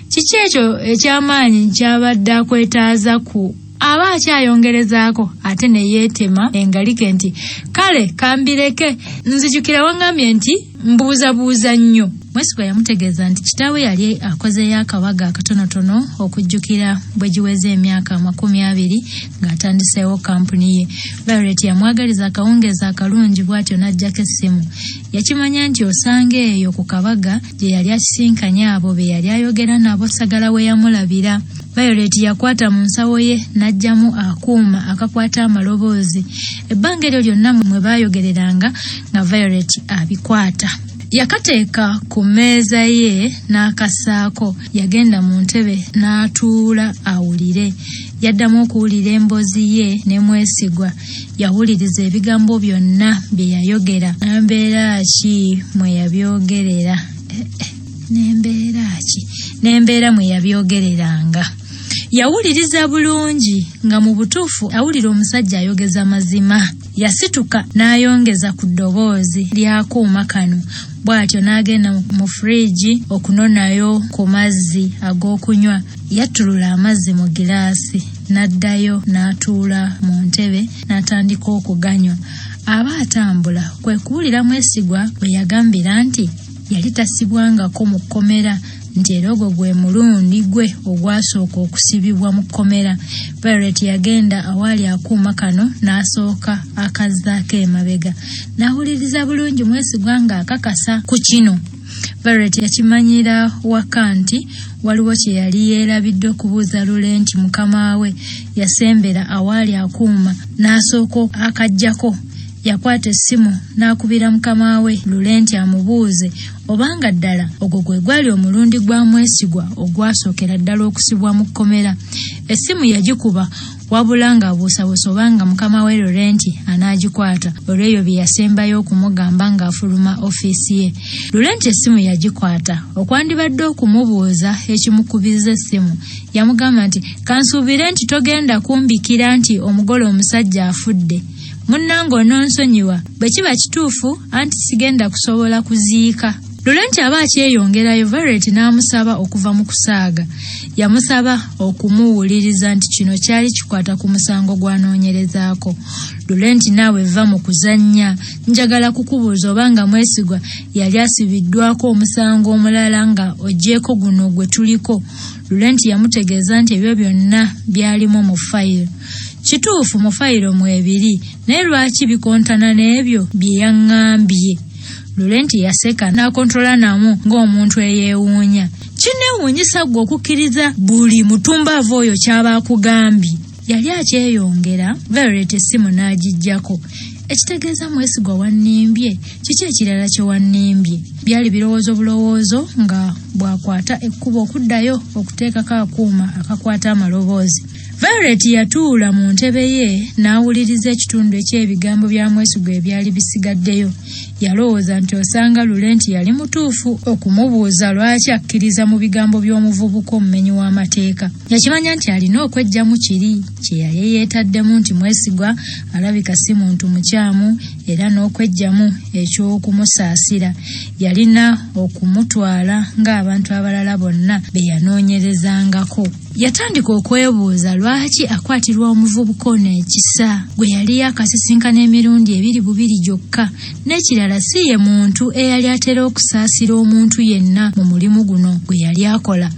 Kiki ekyo eky'amaanyi ky'abadde akwetaaza ku aba akyayongerezaako ate ne yeetema engalike nti kale kambireke nzijukira wangambye nti mbuuzabuuza nnyo. Mwesigwa yamutegeeza nti kitaawe yali akozeeyo akabaga akatonotono okujjukira bwe giweze emyaka 20 ng'atandiseewo kampuni ye. Violet yamwagaliza akawungeezi akalungi bw'atyo n'aggyako essimu. Yakimanya nti osanga eyo ku kabaga gye yali asisinkanye abo be yali ayogera nabo Sagala we yamulabira. Violet yakwata mu nsawo ye n'aggyamu akuuma akakwata amaloboozi. Ebbanga eryo lyonna mwe baayogereranga nga Violet abikwata. Yakateeka ku mmeeza ye n'akassaako. Yagenda mu ntebe n'atuula awulire. Yaddamu okuwulira emboozi ye ne Mwesigwa. Yawuliriza ebigambo byonna bye yayogera. Na mbeera ki mwe yabyogerera? Eh, eh, n'embeera ki? N'embeera mwe yabyogereranga. Yawuliriza bulungi nga mu butuufu awulira omusajja ayogeza mazima. Yasituka n'ayongeza ku ddoboozi ly'akuuma kano bw'atyo n'agenda mu firiigi okunonayo ku mazzi ag'okunywa. Yattulula amazzi mu giraasi n'addayo n'atuula mu ntebe n'atandika okuganywa. Aba atambula kwe kuwulira Mwesigwa we yagambira nti yali tasibwangako mu kkomera nti era ogwo gwe mulundi gwe ogwasooka okusibibwa mu kkomera. Violet yagenda awaali akuuma kano n'asooka akazzaako emabega n'awuliriza bulungi Mwesigwa ng'akakasa ku kino. Violet yakimanyira waka nti waliwo kye yali yeerabidde okubuuza Lule nti mukama we yasembera awaali akuuma n'asooka akaggyako. Yakwata essimu n'akubira mukama we Lule nti amubuuze obanga ddala ogwo gwe gwali omulundi gwa Mwesigwa ogwasookera ddala okusibwa mu kkomera. Essimu yagikuba wabula ng'abuusabuusa obanga mukama we Lorenti anaagikwata olw'ebyo bye yasembayo okumugamba ng'afuluma ofiisi ye. Lorenti essimu yagikwata okwandibadde okumubuuza ekimukubizza essimu yamugamba nti kansuubire nti togenda kumbikira nti omugole omusajja afudde. Munnange ononsonyiwa bwe kiba kituufu anti sigenda kusobola kuziika. Lulenti aba akyeyongerayo Violet n'amusaba okuva mu kusaaga. Yamusaba okumuwuliriza nti kino kyali kikwata ku musango gw'anoonyerezaako. Lulenti naawe vva mu kuzannya. Njagala kukubuuza oba nga Mwesigwa yali asibiddwako omusango omulala nga oggyeeko guno gwe tuliko. Lulenti yamutegeeza nti ebyo byonna byalimu mu fayiro. Kituufu mu fayiro mwebiri naye lwaki bikontana n'ebyo bye yaŋŋambye? Lulenti yaseka n'akontola namu ng'omuntu eyeewuunya. Kinneewuunyisa ggwe okukkiriza buli mutumbaavu oyo ky'aba akugambye. Yali akyeyongera, Violet essimu n'agiggyako. Ekitegeeza Mwesigwa wannimbye? Kiki ekirala kye wannimbye? Byali birowoozo bulowoozo nga bw'akwata ekkubo okuddayo okuteekako akuuma akakwata amaloboozi. Violet yatuula mu ntebe ye n'awuliriza ekitundu eky'ebigambo bya Mwesigwa ebyali bisigaddeyo. Yalowooza nti osanga Lule nti yali mutuufu okumubuuza lwaki akkiriza mu bigambo by'omuvubuka omumenyi w'amateeka. Yakimanya nti alina okweggyamu kiri kye yali yeetaddemu nti Mwesigwa alabika si muntu mukyamu era n'okweggyamu eky'okumusaasira. Yalina okumutwala ng'abantu abalala bonna be yanoonyerezangako. Yatandika okwebuuza lwaki akwatirwa omuvubuka ono ekisa gwe yali yakasisinkana emirundi ebiri bubiri gyokka. N'ekirala si ye muntu eyali atera okusaasira omuntu yenna mu mulimu guno gwe yali akola.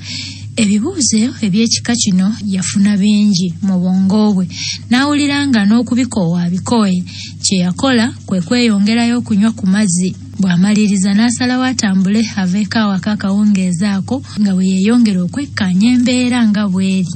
Ebibuuzo eby'ekika kino yafuna bingi mu bwongo bwe n'awulira nga n'okubikoowa abikooye. Kye yakola kwe kweyongerayo okunywa ku mazzi. Bw'amaliriza n'asalawo atambule aveeko awaka akawungeezi ako nga bwe yeeyongera okwekkaanya embeera nga bw'eri.